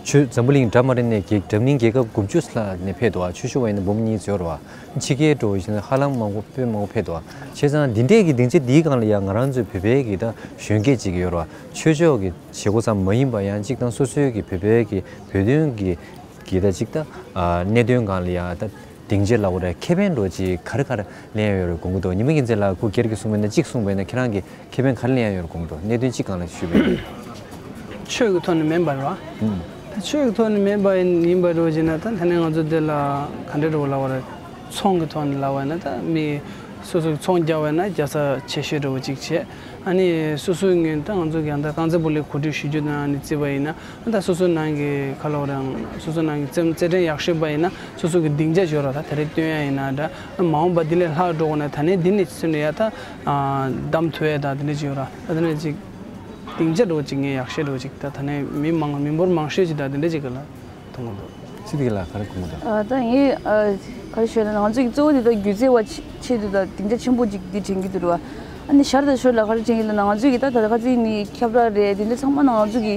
ཆོས་འཛམ་བུ་གླིང་འདྲ་མི་འདྲ་ནས་རྒྱལ་འཛམ་གླིང་རྒྱལ་ཁབ་དགུ་བཅུ་ལྷག་ནས་ཕེབས་འདུག་ཨ་ཆོས་ཞུ་བ་ཡིན་ན་འབུམ་གཉིས་ཙམ་ཡོད་རེད་བ། ཕྱི་རྒྱལ་འགྲོ་བཞིན་ཧ་ལམ་མང་པོ་དཔེ་མང་པོ་ཕེབས་འདུག་ཨ་བྱས་ཙང་འདི་འདྲས་ཀྱི་སྡིངས་ཆ་འདིའི་སྒང་ལ་ཡང་ང་རང་ཚོའི་བོད་པའི་གི་ད་གཞོན་སྐྱེས་ཅིག་ཡོད་རེད་བ། ཆོས་ཕྱོགས་ཀྱི་བྱེད་སྒོ་ཙམ་མ་ཡིན་པ་ཡང་གཅིག་དང་སོ་སོའི་གི་བོད་པའི་གི་བོད་དོན་གི་གི་ད་གཅིག་ད་ཨ་གནད་དོན་སྒང་ལ་ཡང་ད་སྡིངས་ཆ་ལབ་དགོས་རེད། ཁེ་ཕན་འདྲ་ཅིག་ག་རེ་ག་རེ་ལེན་ཡ་ཡོད་རེད་དགོངས་ཀྱི་འདུག་ཉི་མ་རྒྱལ་མཚན་ལགས་སྐུ་སྒེར་གྱི་གསུང་བ་ཡིན་ན་གཅིག་གསུངས་པ་ཡིན་ན་ཁྱེད་རང་གི་ཁེ་ཕན་ག་རེ་ལེན་ཡ་ཡོད་རེད་དགོངས་ཀྱི་འདུག་གནད་དོན་གཅིག་སྒང་ལ་ཞུས་པ་ཡིན་ན། ཆོས་ཀྱི་ཐོག་ནས་མིན་པ་རེད་བ། ཨུམ། ད་ཆོས་ཀྱི་ཐོག་ནས་མིན་པ་ཡིན་ཡིན་པ་འདྲ་བོ་བྱས་ན་ད་ད་ནས་ང་ཚོ་འདི་ལ་ག་འདྲ་འདྲ་བོ་ལབ་པ་རེད། ཚོང་གི་ཐོག་ནས་ལབ་པ་ཡིན་ན་ད་མི་སོ་སོ་གི་ཚོང་རྒྱག་པ་ཡིན་ན་རྒྱག་ས་ཆེ་ཤོས་འདྲ་བོ་ཅིག་བྱས། ཨ་ནི་སོ་སོའི་ངོས་ད་ང་ཚོ་གི་ཡང་ད་རྐང་རྩེད་སྤོ་ལོའི་གོ་སྒྲིག་ཞུ་རྒྱུ་ནང་ནས་བརྩིས་པ་ཡིན་ན་ད་སོ་སོའི་ནང་གི་ག་ལབ་པ་རེད། སོ་སོའི་ནང་གི་རྩེད་རྩེད་འགྲན་ཡག་ཤོས་པ་ཡིན་ན་སོ་སོ་གི་སྡིངས་ཆ་ཡོད་ར། ད་དེ་རིང་སྟོན་ཡ་ཡིན་ན་འདྲ། མ་འོངས་པ་འདི་ལས་ལྷག་འགྲོ་དགོས་ན་ད་ནས་འདི་ནས་ཚུར་ནས་ཡ་ད་བདམས་ཐུབ་ཡ་ད་དེ་འདྲ་ཅིག་ཡོད་ར། ད་དེ་ནས་ཅིག་སྡིངས་ཆ་འདྲ་བོ་ཅིག་ངས་ཡག་ཤོས་འདྲ་བོ་ཅིག་ད་ད་ནས་མི་མང་མི་འབོར་མང་ཤོས་ཅིག་ད་དེ་འདྲ་ཅིག་ག་ལ་མཐོང་གི་འདུག་ཚིག་དེ་ལ་ག་རེ་གོ་གི་འདུག་ཨ་ད་ངས་ཨ་ག་རེ་ཞུས་ན་ང་ཚོ་གི་གཙོ་བོ་དེ་ད་སྒྱུ་རྩལ་བ་ཆེ་ཆེད་དུ་ད་སྡིངས་ཆ་ཆེན་པོ་ཅིག་འདི་དྲན་གྱི་འདུག་ར་བ། ཨ་ནི་ཞར་དང་ཞོར་ལ་ག་རེ་དྲན་གྱི་འདུག་ན་ང་ཚོ་གི་ད་ད་ཁ་ཚིག་ནི་ཁྱབ་བསྒྲགས་རེད། དེ་འདྲ་ཚང་མ་ན་ང་ཚོ་གི་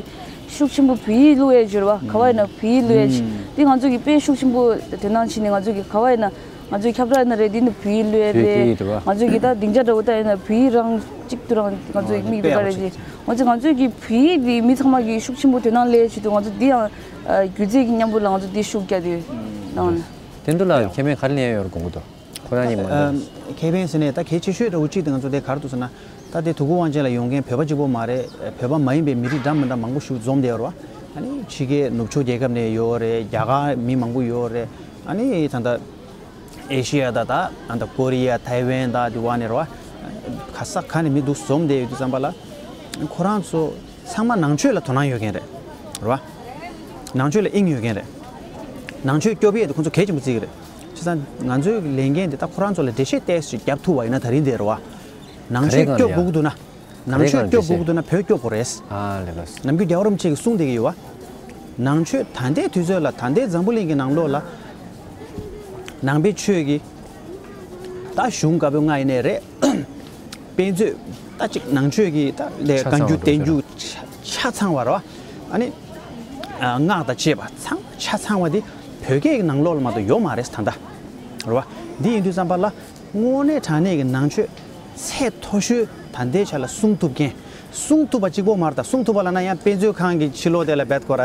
ཤུགས་ཆེན་པོ་བོད་ཡིག་བླུག་ཡས་ཅིག་ཡོད་ར་བ། ག་བ་ཡིན་ན་བོད་ཡིག་བླུག་ཡས་ཅིག་ཨུམ། དེ་ང་ཚོ་གི་དཔེ་ཤུགས་ཆེན་པོ་དོ་སྣང་བྱས་ནས་ང་ཚོ་གི་ག་བ་ཡིན་ན་ང་ཚོའི་ཁྱབ་བསྒྲགས་ན་རེད། འདི་ནི་བོད་ཡིག་བླུག་ཡས་རེད། བོད་ཡིག་རེད་བ། ང་ཚོའི་གི་ད་སྡིངས་ཆ་འདྲ་བོ་ད་ཡིན་ན་བོད་ཡིག་རང་གཅིག་ཏུ་རང་ང་ཚོའི་ཨོ་མིག་དཔེ་དེ་ག་ཡག་རེད་པོ་ཅིག་ཅེ། ང་ཚོ་ང་ཚོའི་གི་བོད་ཡིག་འདི་མི་ཚང་མ་གི་ཤུགས་ཆེན་པོ་དོ་སྣང་སླེབས་ཆེད་དུ་ང་ཚོ་འདི་ཡང་སྒྱུ་རྩལ་གི་མཉམ་པོ་ལ་ང་ཚོ་འདི་ཤུགས་རྒྱག་དུས་གནང་ནས། དེ་འདྲ་ལ་ཁེ་ཕན་ག་རེ་ལེན་ཡ་ཡོད་རེད་དགོངས་ཀྱི་འདུག་ཁོ་རང་ཉིད་མ་ཨ་ཁེ་ཕན་ཟེར་ནས་ད་གལ་ཆེ་ཤོས་འདྲ་བོ་གཅིག་དེ་ང་ཚོ་དེ་ག་རེ་འདུག་ཟེར་ན། ད་དེ་དུས་འཁོར་དབང་ཆེན་ལ་ཡོང་མཁན་བོད་པ་གཅིག་པོ་མ་རེད། བོད་པ་མ་ཡིན་པའི་མི་རིགས་འདྲ་མི་འདྲ་མང་པོ་ཞིག་འཛོམས་བསྡད་ཡོད་རེད་བ། ཨ་ནི་ཕྱི་རྒྱལ་ནུབ་ཕྱོགས་རྒྱལ་ཁབ་ནས་ཡོད་རེད། རྒྱ་གར་མི་མང་པོ་ཡོད་རེད། ཨ་ནི་ད་ལྟ་ཨེ་ཤི་ཡ་དང་ད་ད་ལྟ་ཀོ་རི་ཡ། ཐའེ་ཝན་དང་དེ་བ་ནས་རེད་བ། ག་ས་ག་ནས་མི་འདུག་འཛོམས་བསྡད་ཡོད་དུས་ཙམ་པ་ལ། ཁོ་རང་ཚོ་ཚང་མ་ནང་ཆོས་ལ་དོ་སྣང་ཡོད་མཁན་རེད། རེད་བ། ནང་ཆོས་ལ་དབྱིངས་ཡོད་མཁན་རེད། ནང་ཆོས་སྐྱོབ་ཡས་དེ་ཁོ་ཚོ་གལ་ཆེན་པོ་བརྩི་གི་རེད། བྱས་ཙང་ང་ཚོའི་ལས་འགན་དེ་ད་ཁོ་རང་ཚོ་ལ་འགྲེལ་བཤད་ཏོག་ཙམ་རྒྱབ་ཐུབ་པ་ཡིན་ན། ད་རིང་འདིར་རེད་བ། ནང་ཆོས་སྐྱོབ་དགོས་ཀྱི་འདུག་ན། ནང་ཆོས་སྐྱོབ་དགོས་ཀྱི་འདུག་ན་བོད་སྐྱོབ་དགོས་རེད། ཨ་ལས་ལགས། ནམ་རྒྱུན་རྒྱལ་བ་རིན་པོ་ཆེ་གིས་གསུངས་བསྡད་ཀྱི་ཡོད་བ། ནང་ཆོས་ད་ལྟའི་དུས་ཚོད་ལ། ད་ལྟའི་འཛམ་བུ་གླིང་གི་ནང་ལོགས་ལ་ནང་པའི་ཆོས་ཀྱི། ད་གཞུང་བཀའ་པོད་ལྔ་ཡིན་ནའི་རེད། དཔེ་མཛོད། ད་ཅིག་ནང་ཆོས་ཀྱི་ད་ལས་ཆ་བཀའ་ཚང་བ་འགྱུར་བསྟན་འགྱུར་ཆ་ཆ་ཚང་བ་རེད་བ། ཨ་ནི་ཨ་སྔགས་དང་བཅས་པ་ཚང་མ་ཆ་ཚང་བ་དེ་བོད་སྐད་ཀྱི་ནང་ལོགས་ལ་མ་གཏོགས་ཡོད་མ་རེད་ད་ལྟ། རེད་བ། འདི་ཡིན་དུས་ཙམ་པ་ལ། དངོས་གནས་དྲང་གནས་ཀྱི་ནང་ཆོས་ཚད་མཐོ་ཤོས་ད་ལྟའི་ཆ་ལ་གསུང་ཐུབ་མཁན། གསུང་ཐུབ་པ་གཅིག་པོ་མ་རེད། ད་གསུང་ཐུབ་པ་ལབ་ན་ཡང་དཔེ་མཛོད་ཁང་གི་ཕྱི་ལོགས་དེ་ལ་རྦད་ཁོ་ར་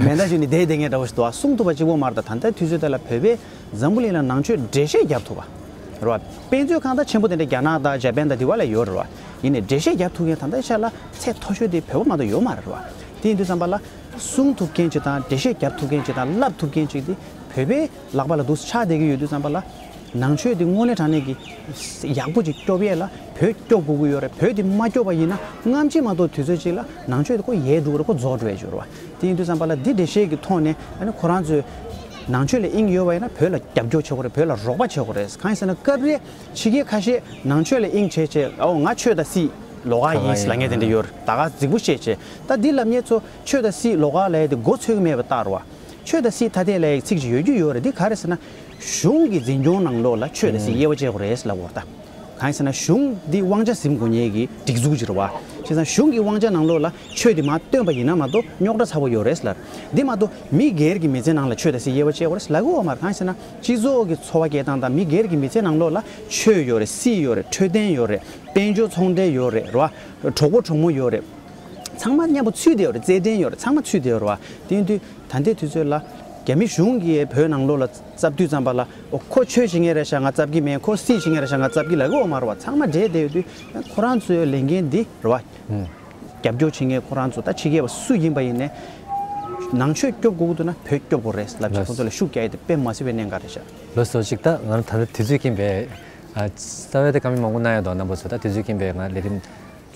མེ་མདའ་གཞུས་ནས་བསྡད་བསྡད་མཁན་འདྲ་བོ་ཞིག་འདུག་བ། གསུང་ཐུབ་པ་གཅིག་པོ་མ་རེད། ད་ད་ལྟའི་དུས་ཚོད་དེ་ལ་བོད་པས་འཛམ་བུ་གླིང་ལ་ནང་ཆོས་འགྲེལ་བཤད་རྒྱབ་ཐུབ་པ་རེད་བ། དཔེ་མཛོད་ཁང་ད་ཆེན་པོ་དེ་འདྲ་རྒྱ་ནག་དང་འཇར་པན་དང་དེ་བ་ལ་ཡོད་རེད་བ། ཡིན་ནའི་འགྲེལ་བཤད་རྒྱབ་ཐུབ་མཁན་ད་ལྟའི་ཆ་ལ་ཚད་མཐོ་ཤོས་དེ་བོད་པ་མ་གཏོགས་ཡོད་མ་རེད་བ། དེ་ཡིན་དུས་ཙམ་པ་ལ། གསུང་ཐུབ་མཁན་ཅིག་དང་འགྲེལ་བཤད་རྒྱབ་ཐུབ་མཁན་ཅིག་དང་བསླབ་ཐུབ་མཁན་ཅིག་དེ་བོད་པའི་ལག་པ་ལ་འདུག་ཆགས་བསྡད་ཀྱི་ཡོད་དུས་ཙམ་པ་ལ། ནང་ཆོས་དེ་དངོས་གནས་དྲང་གནས་ཀྱི་ཡག་པོ་ཅིག་སྐྱོབ་ཡས་ལ་བོད་སྐྱོབ་དགོས་ཀྱི་ཡོད་རེད། བོད་དེ་མ་སྐྱོབ་པ་ཡིན་ན་སྔ་ཕྱི་མ་གཏོགས་དུས་ཚོད་ཅིག་ལ་ནང་ཆོས་དེ་ཁོ་ཡལ་འགྲོ་གི་རེད། ཁོ་རྫོགས་འགྲོ་ཡས་ཅིག་ཡོད་རེད་བ། དེ་ཡིན་དུས་ཙམ་པ་ལ་འདི་འགྲེལ་བཤད་ཀྱི་ཐོག་ནས་ཨ་ནི་ཁོ་རང་ཚོས་ནང་ཆོས་ལ་དབྱིངས་ཡོད་པ་ཡིན་ན་བོད་ལ་རྒྱབ་སྐྱོར་བྱེད་དགོས་རེད། བོད་ལ་རོགས་པ་བྱེད་དགོས་རེད། གང་ཡིན་ཟེར་ན་སྐབས་རེ་ཕྱི་རྒྱལ་ཁ་ཤས་ནང་ཆོས་ལ་དབྱིངས་བྱས་བྱས། ཨོ་ང་ཆོས་དང་སྲིད་ལོགས་ཀ་ཡིན་ལབ་མཁན་དེ་འདྲ་ཡོད་རེད། ད་ག་རྫིག་པོ་བཤད་བྱས། ད་འདི་ལབ་མཁན་ཚོ་ཆོས་དང་སྲིད་ལོགས་ཀ་ལབ་ཡས་དེ་མགོ་ཚོད་ཀྱི་མེད་པ་ལྟར་བ། ཆོས་དང་སྲིད་ཐ་དད་ལབ་ཡས་ཚིག་ཅིག་ཡོད་རྒྱུ་ཡོད་རེད། འདི་ག་རེ་ཟེར་ན། གཞུང་གི་འཛིན་སྐྱོང་ནང་ལོགས་ལ་ཆོས་དང་སྲིད་དབྱེ་བ་ཕྱེ་དགོས་རེད་ལབ་དགོས་རེད་ད། གང་ཡིན་ཟེར་ན་གཞུང་འདི་དབང་ཆ་ཟིན་དགོས་མཁན་གྱི་སྒྲིག་འཛུགས་ཅིག་རེད་བ། བྱས་ཙང་གཞུང་གི་དབང་ཆ་ནང་ལོགས་ལ་ཆོས་འདི་མར་བཏོན་པ་ཡིན་ན་མ་གཏོགས་རྙོག་དྲ་ཚ་པོ་ཡོད་རེད་ལབ། འདི་མ་གཏོགས་མི་སྒེར་གྱི་མི་ཚེ་ནང་ལ་ཆོས་དང་སྲིད་དབྱེ་བ་ཕྱེ་དགོས་རེད་ལབ་ཀྱི་ཡོད་མ་རེད། གང་ཡིན་ཟེར་ན་སྤྱི་ཚོགས་ཀྱི་འཚོ་བ་སྐྱེལ་སྟངས་དང་མི་སྒེར་གྱི་མི་ཚེ་ནང་ལོགས་ལ་ཆོས་ཡོད་རེད། སྲིད་ཡོད་རེད། འཕྲོད་བསྟེན་ཡོད་རེད། དཔལ་འབྱོར་ཚོང་འབྲེལ་ཡོད་རེད། རེད་བ། གྲོགས་པོ་གྲོགས་མོ་ཡོད་རེད། ཚང་མ་མཉམ་པོ་ཚུད་བསྡད་ཡོད་རེད། རྩེད་འགྲན་ཡོད་རེད། ཚང་མ་ཚུད་བསྡད་ཡོད་རེད་བ། དེ་ཡིན་དུས་ད་ལྟའི་དུས་ཚོད་ལ་རྒྱ་མི་གཞུང་གིས་བོད་ནང་ལོགས་ལ་བཙབ་དུས་ཙམ་པ་ལ། ཨོ་ཁོ་ཆོས་བྱེད་མཁན་རེད་ཤག་ང་བཙབ་ཀྱི་མེད། ཁོ་སྲིད་བྱེད་མཁན་རེད་ཤག་ང་བཙབ་ཀྱི་ལབ་ཀྱི་ཡོད་མ་རེད་བ། ཚང་མ་འདྲེས་བསྡད་ཡོད་དུས་ཁོ་རང་ཚོའི་ལས་འགན་འདི་རེད་བ། ཨུམ། རྒྱབ་སྐྱོར་བྱེད་མཁན་ཁོ་རང་ཚོ་ད་ཕྱི་རྒྱལ་བ་སུ་ཡིན་པ་ཡིན་ནའི་ནང་ཆོས་སྐྱོབ་དགོས་ཀྱི་འདུག་ན་བོད་སྐྱོབ་དགོས་རེད་ལབ་བྱས། ལགས། ཁོ་ཚོ་ལ་ཤུགས་རྒྱག་ཡས་དེ་དཔེ་མ་སྲིད་པའི་གནད་འགག་རེད་ཤག། ལགས་སོ། ཅིག་ད་ང་ད་ལྟ་དུས་ཚོད་ཀྱིན་པས། ཨ། རྩ་བའི་དེ་བཀའ་མོལ་མང་པོ་གནང་ཡོད་དོ། རྣམ་པ་ཚོ་ད་དུས་ཚོད་ཀྱིན་པས་ང་ལས་རིམ་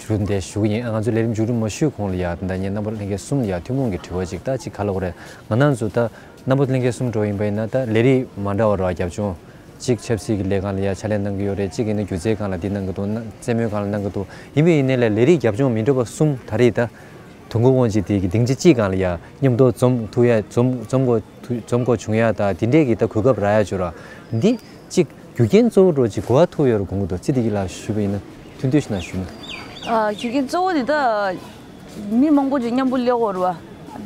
མཇུག་སྒྲིལ་ཞུ་གི་ཡིན། ང་ཚོ་ལས་རིམ་མཇུག་སྒྲིལ་མ་ཞུས་གོང་ལ་ཡ། ད་ངས་རྣམ་པ་ལྷན་རྒྱས་གསུམ་ལ་ཡ་ཐུན་མོང་གི་དྲི་བ་ཅིག་ད་ཅིག་ག་ལབ་དགོས་རེད། ང་རང་ཚོ་ད་རྣམ་པ་ལྷན་རྒྱས་གསུམ་འགྲོ་ཡིན་པ་ཡིན་ན་ད་ལས་རིགས་མ་འདྲ་བ་ར་རྒྱབ་ལྗོངས། གཅིག་ཆབ་སྲིད་ཀྱི་ལས་སྒང་ལ་ཡ་ཕྱག་ལས་གནང་གི་ཡོད་རེད། གཅིག་ཡིན་ན་སྒྱུ་རྩལ་སྒང་ལ་འདི་གནང་གི་འདུག་ན་རྩེད་མོའི་སྒང་ལ་གནང་གི་འདུག་ཡིན་པ་ཡིན་ནའི་ལས་ལས་རིགས་རྒྱབ་ལྗོངས་མི་འདྲ་བ་གསུམ་ད་རེས་ད་དུས་འཁོར་དབང་ཆེན་དེ་གི་སྡིངས་ཆ་གཅིག་སྒང་ལ་ཡ་མཉམ་དུ་འཛོམས་ཐུབ་ཡ། འཛོམས་འཛོམས་དགོས་འཛོམས་དགོས་བྱུང་ཡ་ད་འདི་འདྲས་ཀྱི་ད་གོ་སྐབས་རག་ཡ་བྱུང་ར། འདི་གཅིག་རྒྱུ་རྐྱེན་གཙོ་བོ་འདྲ་ཅིག་ག་པར་ཐུག་ཡོད་རེད་དགོངས་ཀྱི་འདུག་ཚེ་བདེ་སྐྱིད་ལགས་ཞུས་པ་ཡིན་ན་ཐུང་ཐུང་ཞིག་གནང་ཞུས་ན། ཨ། རྒྱུ་རྐྱེན་གཙོ་བོ་དེ་ད་མི་མང་པོ་ཅིག་མཉམ་པོ་སླེབས་ཡོད་རེད་བ།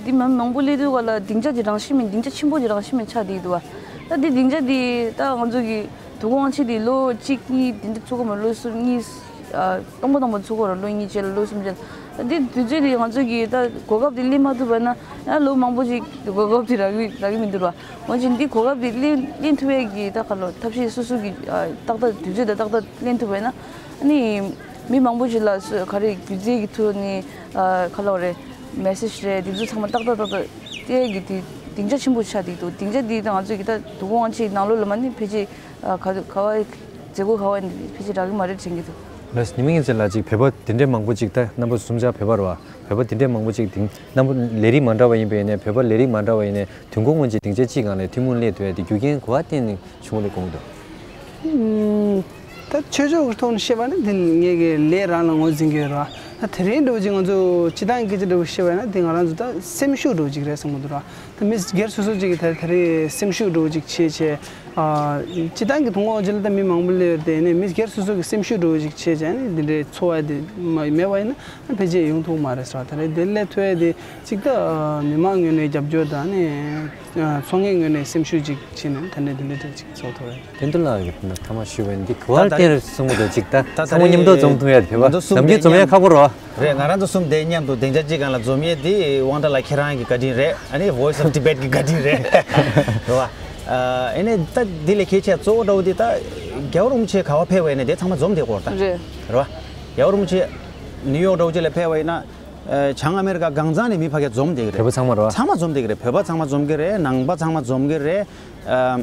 འདི་མི་མང་པོ་སླེབས་དུས་ག་ལ་སྡིངས་ཆ་ཅིག་རང་བཞིན་མིན། སྡིངས་ཆ་ཆེན་པོ་ཅིག་རང་བཞིན་མིན་ཆགས་བསྡད་འདུག་བ། ད་འདི་སྡིངས་ཆ་འདི་ད་ང་ཚོ་གི་དུས་འཁོར་དབང་ཆེན་འདི་ལོ་གཅིག་གཉིས་འདི་འདྲ་ཚུགས་ཀྱི་མ་རེད། ལོ་གསུམ་གཉིས། ཨ། སྟོང་པ་སྟོང་པ་ཚུགས་ཀྱི་རེད། ལོ་གཉིས་རྗེས་ལ་ལོ་གསུམ་རྗེས་ལ། ད་འདི་དུས་ཚོད་འདི་ང་ཚོ་གི་ད་གོ་སྐབས་འདི་ལེན་མ་ཐུབ་པ་ན་ཡང་ལོ་མང་པོ་ཅིག་གོ་སྐབས་འདི་རག་གི་རག་གི་མི་འདུག་ར། འོན་ཀྱང་འདི་གོ་སྐབས་འདི་ལེན་ལེན་ཐུབ་ཡས་ཀྱི་ད་ག་ལོ་ཐབས་ཤེས་སོ་སོ་གི། ཨ། ཏག་ཏག་དུས་ཚོད་དང་ཏག་ཏག་ལེན་ཐུབ་པ་ན། ཨ་ནི་མི་མང་པོ་ཞིག་ལ་སུ་ག་རེ་སྒྱུ་རྩལ་གྱི་ཐོག་ནས། ཨ། ག་ལབ་རེད། མེ་སེ་ཇི་རེད། དེ་ཚོ་ཚང་མ་ཏག་ཏག་ཏག་ཏག་སྟེར་གྱི་དེ་སྡིངས་ཆ་ཆེན་པོ་ཆགས་བསྡད་འདུག་སྡིངས་ཆ་འདི་ང་ཚོ་གི་ད་དུས་འཁོར་དབང་ཆེན་ནང་ལོགས་ལ་མ་ནི་ཕལ་ཆེར། ཨ། ག་ག་བ་མཛད་སྒོ་ག་བ་ནི་ཕལ་ཆེར་རག་གི་མ་རེད་དྲན་གྱི་འདུག་ལགས། ཉི་མ་ངན་ཚེ་ལགས་ཅིག་བོད་པ་དེ་འདྲའི་མང་པོ་ཅིག་ད་རྣམ་པ་གསུམ་ཆ་བོད་པ་རེད་བ། བོད་པ་དེ་འདྲའི་མང་པོ་ཅིག་དེང་རྣམ་པ་ལས་རིགས་མ་འདྲ་བ་ཡིན་པ་ཡིན་ནའི། བོད་པ་ལས་རིགས་མ་འདྲ་བ་ཡིན་ནའི་དུས་འཁོར་སྔོན་གྱི་སྡིངས་ཆ་གཅིག་སྒང་ལ་ཐུན་མོང་སླེབས་ཐུབ་ཡ་དེ་རྒྱུ་རྐྱེན་ག་བ་བརྟེན་ནས་བྱུང་བ་ལས་དགོངས་འདུག་ཨུམ། ད་ཆོས་ཕྱོགས་ཀྱི་ཐོག་ནས་བཤད་པ་ན་དེ་ངེད་ཀྱི་ལས་རང་ལ་ངོས་འཛིན་གྱི་ཡོད་ར། ད་དེ་རིང་འདྲ་བོ་ཅིག་ང་ཚོ་སྤྱི་བཏང་སྐད་ཆ་འདྲ་བོ་བཤད་པ་ན་དེ་ང་རང་ཚོ་ད་སེམས་ཤུགས་འདྲ་བོ་ཅིག་རེད་བསམ་གྱི་འདུག་ར། ད་མི་སྒེར་སོ་སོ་ཅིག་གིས་ད་དེ་རིང་སེམས་ཤུགས་འདྲ་བོ་ཅིག་བྱས་བྱས། ཨ། སྤྱི་བཏང་གི་དུས་འཁོར་དབང་ཆེན་ལ་ད་མི་མང་པོ་སླེབས་ཡོད་རེད་དེ། ཨ་ནི་མི་སྒེར་སོ་སོ་གི་སེམས་ཤུགས་འདྲ་བོ་ཅིག་བྱས་བྱས། ཨ་ནི་འདི་འདྲའི་ཚོར་བ་དེ་མ་མེད་པ་ཡིན་ན་ཕལ་ཆེར་ཡོང་ཐུབ་མ་རེད་ཟེར་བ། ད་རེས་དེ་སླེབས་ཐུབ་ཡ་དེ་གཅིག་ད་མི་མང་ངོས་ནས་རྒྱབ་སྐྱོར་དང་། ཨ་ནི་ཚོང་གཉེར་ངོས་ནས་སེམས་ཤུགས་ཅིག་བྱས་ནས་ད་ནས་དེ་འདྲ་འདྲ་ཅིག་ཚོར་ཐུབ་རེད། དོན་དུ་ལ་ཡོད་ན་ཐ་མ་ཞུས་པ་ཡིན། འདི་ག་བར་བརྟེན་རེད་གསུང་གི་འདུག་ཅིག་ད་ད་ཚང་མ་མཉམ་དུ་འཛོམས་ཐུབ་ཡ་དེ་བོད་པ་ནམ་རྒྱུན་འཛོམས་ཡ་ཁག་པོ་རེད་བ། རེད། ང་རང་ཚོ་གསུམ་དེ་མཉམ་དུ་སྡིངས་ཆ་གཅིག་སྒང་ལ་འཛོམས་ཡས་དེ་དབང་གྲགས་ལགས་ཁྱེད་རང་གི་བཀའ་དྲིན་རེད། ཨ་ནི་Voice of Tibet གི་བཀའ་དྲིན་རེད། རེད་བ། ཨ་ནི་ད་འདི་ལས་གལ་ཆེ་གཙོ་བོ་འདྲ་བོ་དེ་ད་རྒྱལ་བ་རིན་པོ་ཆེ་ག་བ་ཕེབས་པ་ཡིན་ན་དེ་ཚང་མ་འཛོམས་བསྡད་ཀྱི་ཡོད་རེད་ད། རེད། རེད་བ། རྒྱལ་བ་རིན་པོ་ཆེ་ནིའུ་ཡོག་འདྲ་བོ་ཅིག་ལ་ཕེབས་པ་ཡིན་ན། ཨ་བྱང་ཨ་མེ་རི་ཀ་གང་ཚང་ནས་མི་ཕ་གིར་འཛོམས་བསྡད་ཀྱི་རེད། བོད་པ་ཚང་མ་རེད་བ། ཚང་མ་འཛོམས་བསྡད་ཀྱི་རེད། བོད་པ་ཚང་མ་འཛོམས་ཀྱི་རེད། ནང་པ་ཚང་མ་འཛོམས་ཀྱི་རེད། ཨ་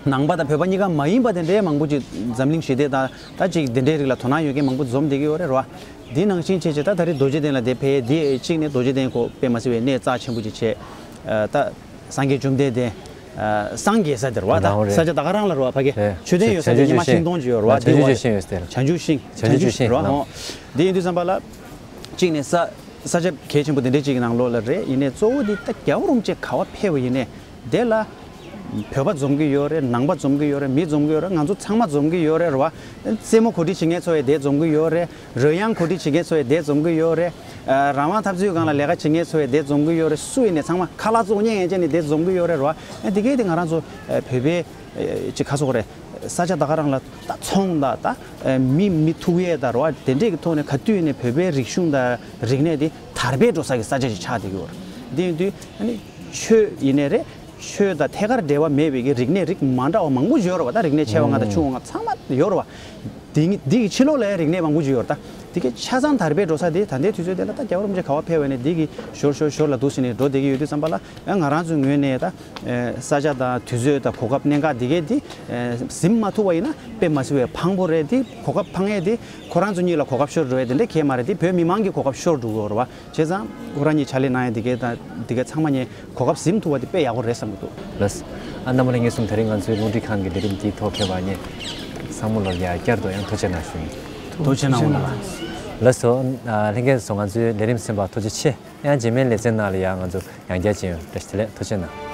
ནང་པ་དང་བོད་པ་གཉིས་ཀ་མ་ཡིན་པ་དེ་འདྲའི་མང་པོ་ཅིག་འཛམ་གླིང་ཞི་བདེ་དང་ད་ཅིག་དེ་འདྲའི་རིགས་ལ་དོ་སྣང་ཡོད་མཁན་མང་པོ་འཛོམས་བསྡད་ཀྱི་ཡོད་རེད་རེད་བ། འདི་ནང་བཞིན་བྱས་བྱས་ད་ད་རེས་རྡོ་རྗེ་གདན་ལ་དེ་ཕེབས་དེ་གཅིག་ནས་རྡོ་རྗེ་གདན་ཁོ་དཔེ་མ་སྲིད་པའི་གནས་རྩ་ཆེན་པོ་ཅིག་བྱས། ཨ་ད་སངས་རྒྱས་བཅོམ་ལྡན་འདས། ཨ་སངས་རྒྱས་ས་དེ་རེད་བ། ད་ནང་རེད། ས་ཆ་ད་ག་རང་ལ་རེད་བ། ཕ་གི་རེད། ཆོས་ལྡན་ཡོད་ས་དེ་ཉི་མ་ཤིང་སྡོང་ཅིག་ཡོད་རེད་བ། བྱང་ཆུབ་ཤིང་ཡོད་ས་དེ་ལ། བྱང་ཆུབ་ཤིང་། བྱང་ཆུབ་ཤིང་རེད་བ། བྱང་ཆུབ་ཤིང་ཧོ། འདི་ཡིན་དུས་ཙམ་པ་ལ་གཅིག་ནས་ས་ས་ཆ་གལ་ཆེན་པོ་དེ་འདྲའི་ཅིག་གི་ནང་ལོགས་ལ་རེད། ཡིན་ནའི་གཙོ་བོ་འདི་ད་རྒྱལ་བ་རིན་པོ་ཆེ་ག་པར་ཕེབས་པ་ཡིན་ནའི་དེ་ལ་བོད་པ་འཛོམས་ཀྱི་ཡོད་རེད། ནང་པ་འཛོམས་ཀྱི་ཡོད་རེད། མི་འཛོམས་ཀྱི་ཡོད་རེད། ང་ཚོ་ཚང་མ་འཛོམས་ཀྱི་ཡོད་རེད་རེད་བ། རྩེད་མོ་གོ་སྒྲིག་བྱེད་མཁན་ཚོ་ཡང་དེ་འཛོམས་ཀྱི་ཡོད་རེད། རོལ་དབྱངས་གོ་སྒྲིག་བྱེད་མཁན་ཚོ་ཡང་དེ་འཛོམས་ཀྱི་ཡོད་རེད། ཨ་རང་དབང་འཐབ་རྩོད་སྒང་ལ་ལས་ཀ་བྱེད་མཁན་ཚོ་ཡང་དེ་འཛོམས་ཀྱི་ཡོད་རེད། སུ་ཡིན་ནའི་ཚང་མ་ཁ་ལག་བཙོང་མཁན་ཡན་ཆད་ནས་དེ་འཛོམས་ཀྱི་ཡོད་རེད་རེད་བ། ཨ་དེ་གས་དེ་ང་རང་ཚོ་ཨ་བོད་པའི་ཨ་ཅིག་ཁ་སོག་རེད། ས་ཆ་ད་ག་རང་ལ་ད་ཚོང་དང་ད་ཨ་མི་མི་ཐུག་ཡས་ད་རེད་བ། དེ་འདྲས་ཀྱི་ཐོག་ནས་ག་དུས་ནས་བོད་པའི་རིག་གཞུང་དང་རིག་གནས་དེ་དར་སྤེལ་འགྲོ་ས་ཀྱི་ས་ཆ་ཞིག་ཆགས་བསྡད་ཀྱི་ཡོད་རེད། འདི་ཡིན་དུས་ཨ་ནི་ཆོས་ཡིན་ནའི་རེད། ཆོས་དང་ཐད་ཀར་འབྲེལ་བ་མེད་པའི་གི་རིག་གནས་རིགས་མ་འདྲ་བ་མང་པོ་ཡོད་རེད་བ། ད་རིག་གནས་ཆེ་བ་ལྔ་དང་ཆུང་བ་ལྔ་ཚང་མ་ཡོད་རེད་བ། འདི་འདི་གི་ཕྱི་ལོགས་ལ་ཡང་རིག་གནས་མང་པོ་ཅིག་ཡོད་རེད། ད་འདི་གའི་ཆ་ཚང་དར་སྤེལ་འགྲོ་ས་དེ་ད་ལྟའི་དུས་ཚོད་དེ་ལ་ད་རྒྱལ་བ་རིན་པོ་ཆེ་ག་པར་ཕེབས་པ་ནས་འདི་གི་ཞོར་ཞོར་ཞོར་ལ་འདུག་ཟེར་ནས་འགྲོ་བསྡད་ཀྱི་ཡོད་དུས་ཙམ་པ་ལ། ཨ་ང་རང་ཚོའི་ངོས་ནས་ད་ཨ་ས་ཆ་དང་དུས་ཚོད་དང་གོ་སྐབས་གནད་འགག་འདི་གའི་འདི་ཨ་ཟིན་མ་ཐུབ་པ་ཡིན་ན་དཔེ་མ་སྲིད་པའི་ཕངས་པོ་རེད། འདི་གོ་སྐབས་ཕངས་ཡས་འདི་ཁོ་རང་ཚོ་གཉིས་ལ་གོ་སྐབས་ཤོར་འགྲོ་ཡས་དེ་འདྲ་གང་ཡང་མ་རེད། འདི་བོད་མི་མང་གི་གོ་སྐབས་ཤོར་འགྲོ་གི་ཡོད་རེད་བ། བྱས་ཙང་ཁོ་རང་གཉིས་ཕྱག་ལས་གནང་ཡས་འདི་གའི་དང་འདི་གའི་ཚང་མ་ངས་གོ་སྐབས་ཟིན་ཐུབ་པ་དེ་དཔེ་ཡག་པོ་རེད་བསམ་གྱི་འདུག་ལགས། ཨ་རྣམ་པ་ལྷན་རྒྱས་གསུམ། དེ་རིང་ང་ཚོའི་རླུང་འཕྲིན་ཁང་གི་ལས་རིམ་འདིའི་ཐོག་ཕེབས་པ་ངས་བསམ་བློ་ལ་ཡ་བསྐྱར་དུ་ཡང་ཐུགས་རྗེ་གནང་ཞུ་ཡིན། ཐུགས་རྗེ་གནང་། ལགས་སོ། ཨ་ལྷན་རྒྱས་ཚོ། ང་ཚོའི་ལས་རིམ་གསན་པར་ཐུགས་རྗེ་ཆེ། ཡང་རྗེས་མའི་ལེ་ཚན་ནང་ལ་ཡང་ང་ཚོ་ཡང་བསྐྱར་མཇལ་ཡོང་། བཀྲ་ཤིས་བདེ་ལེགས། ཐུགས་རྗེ་གནང་།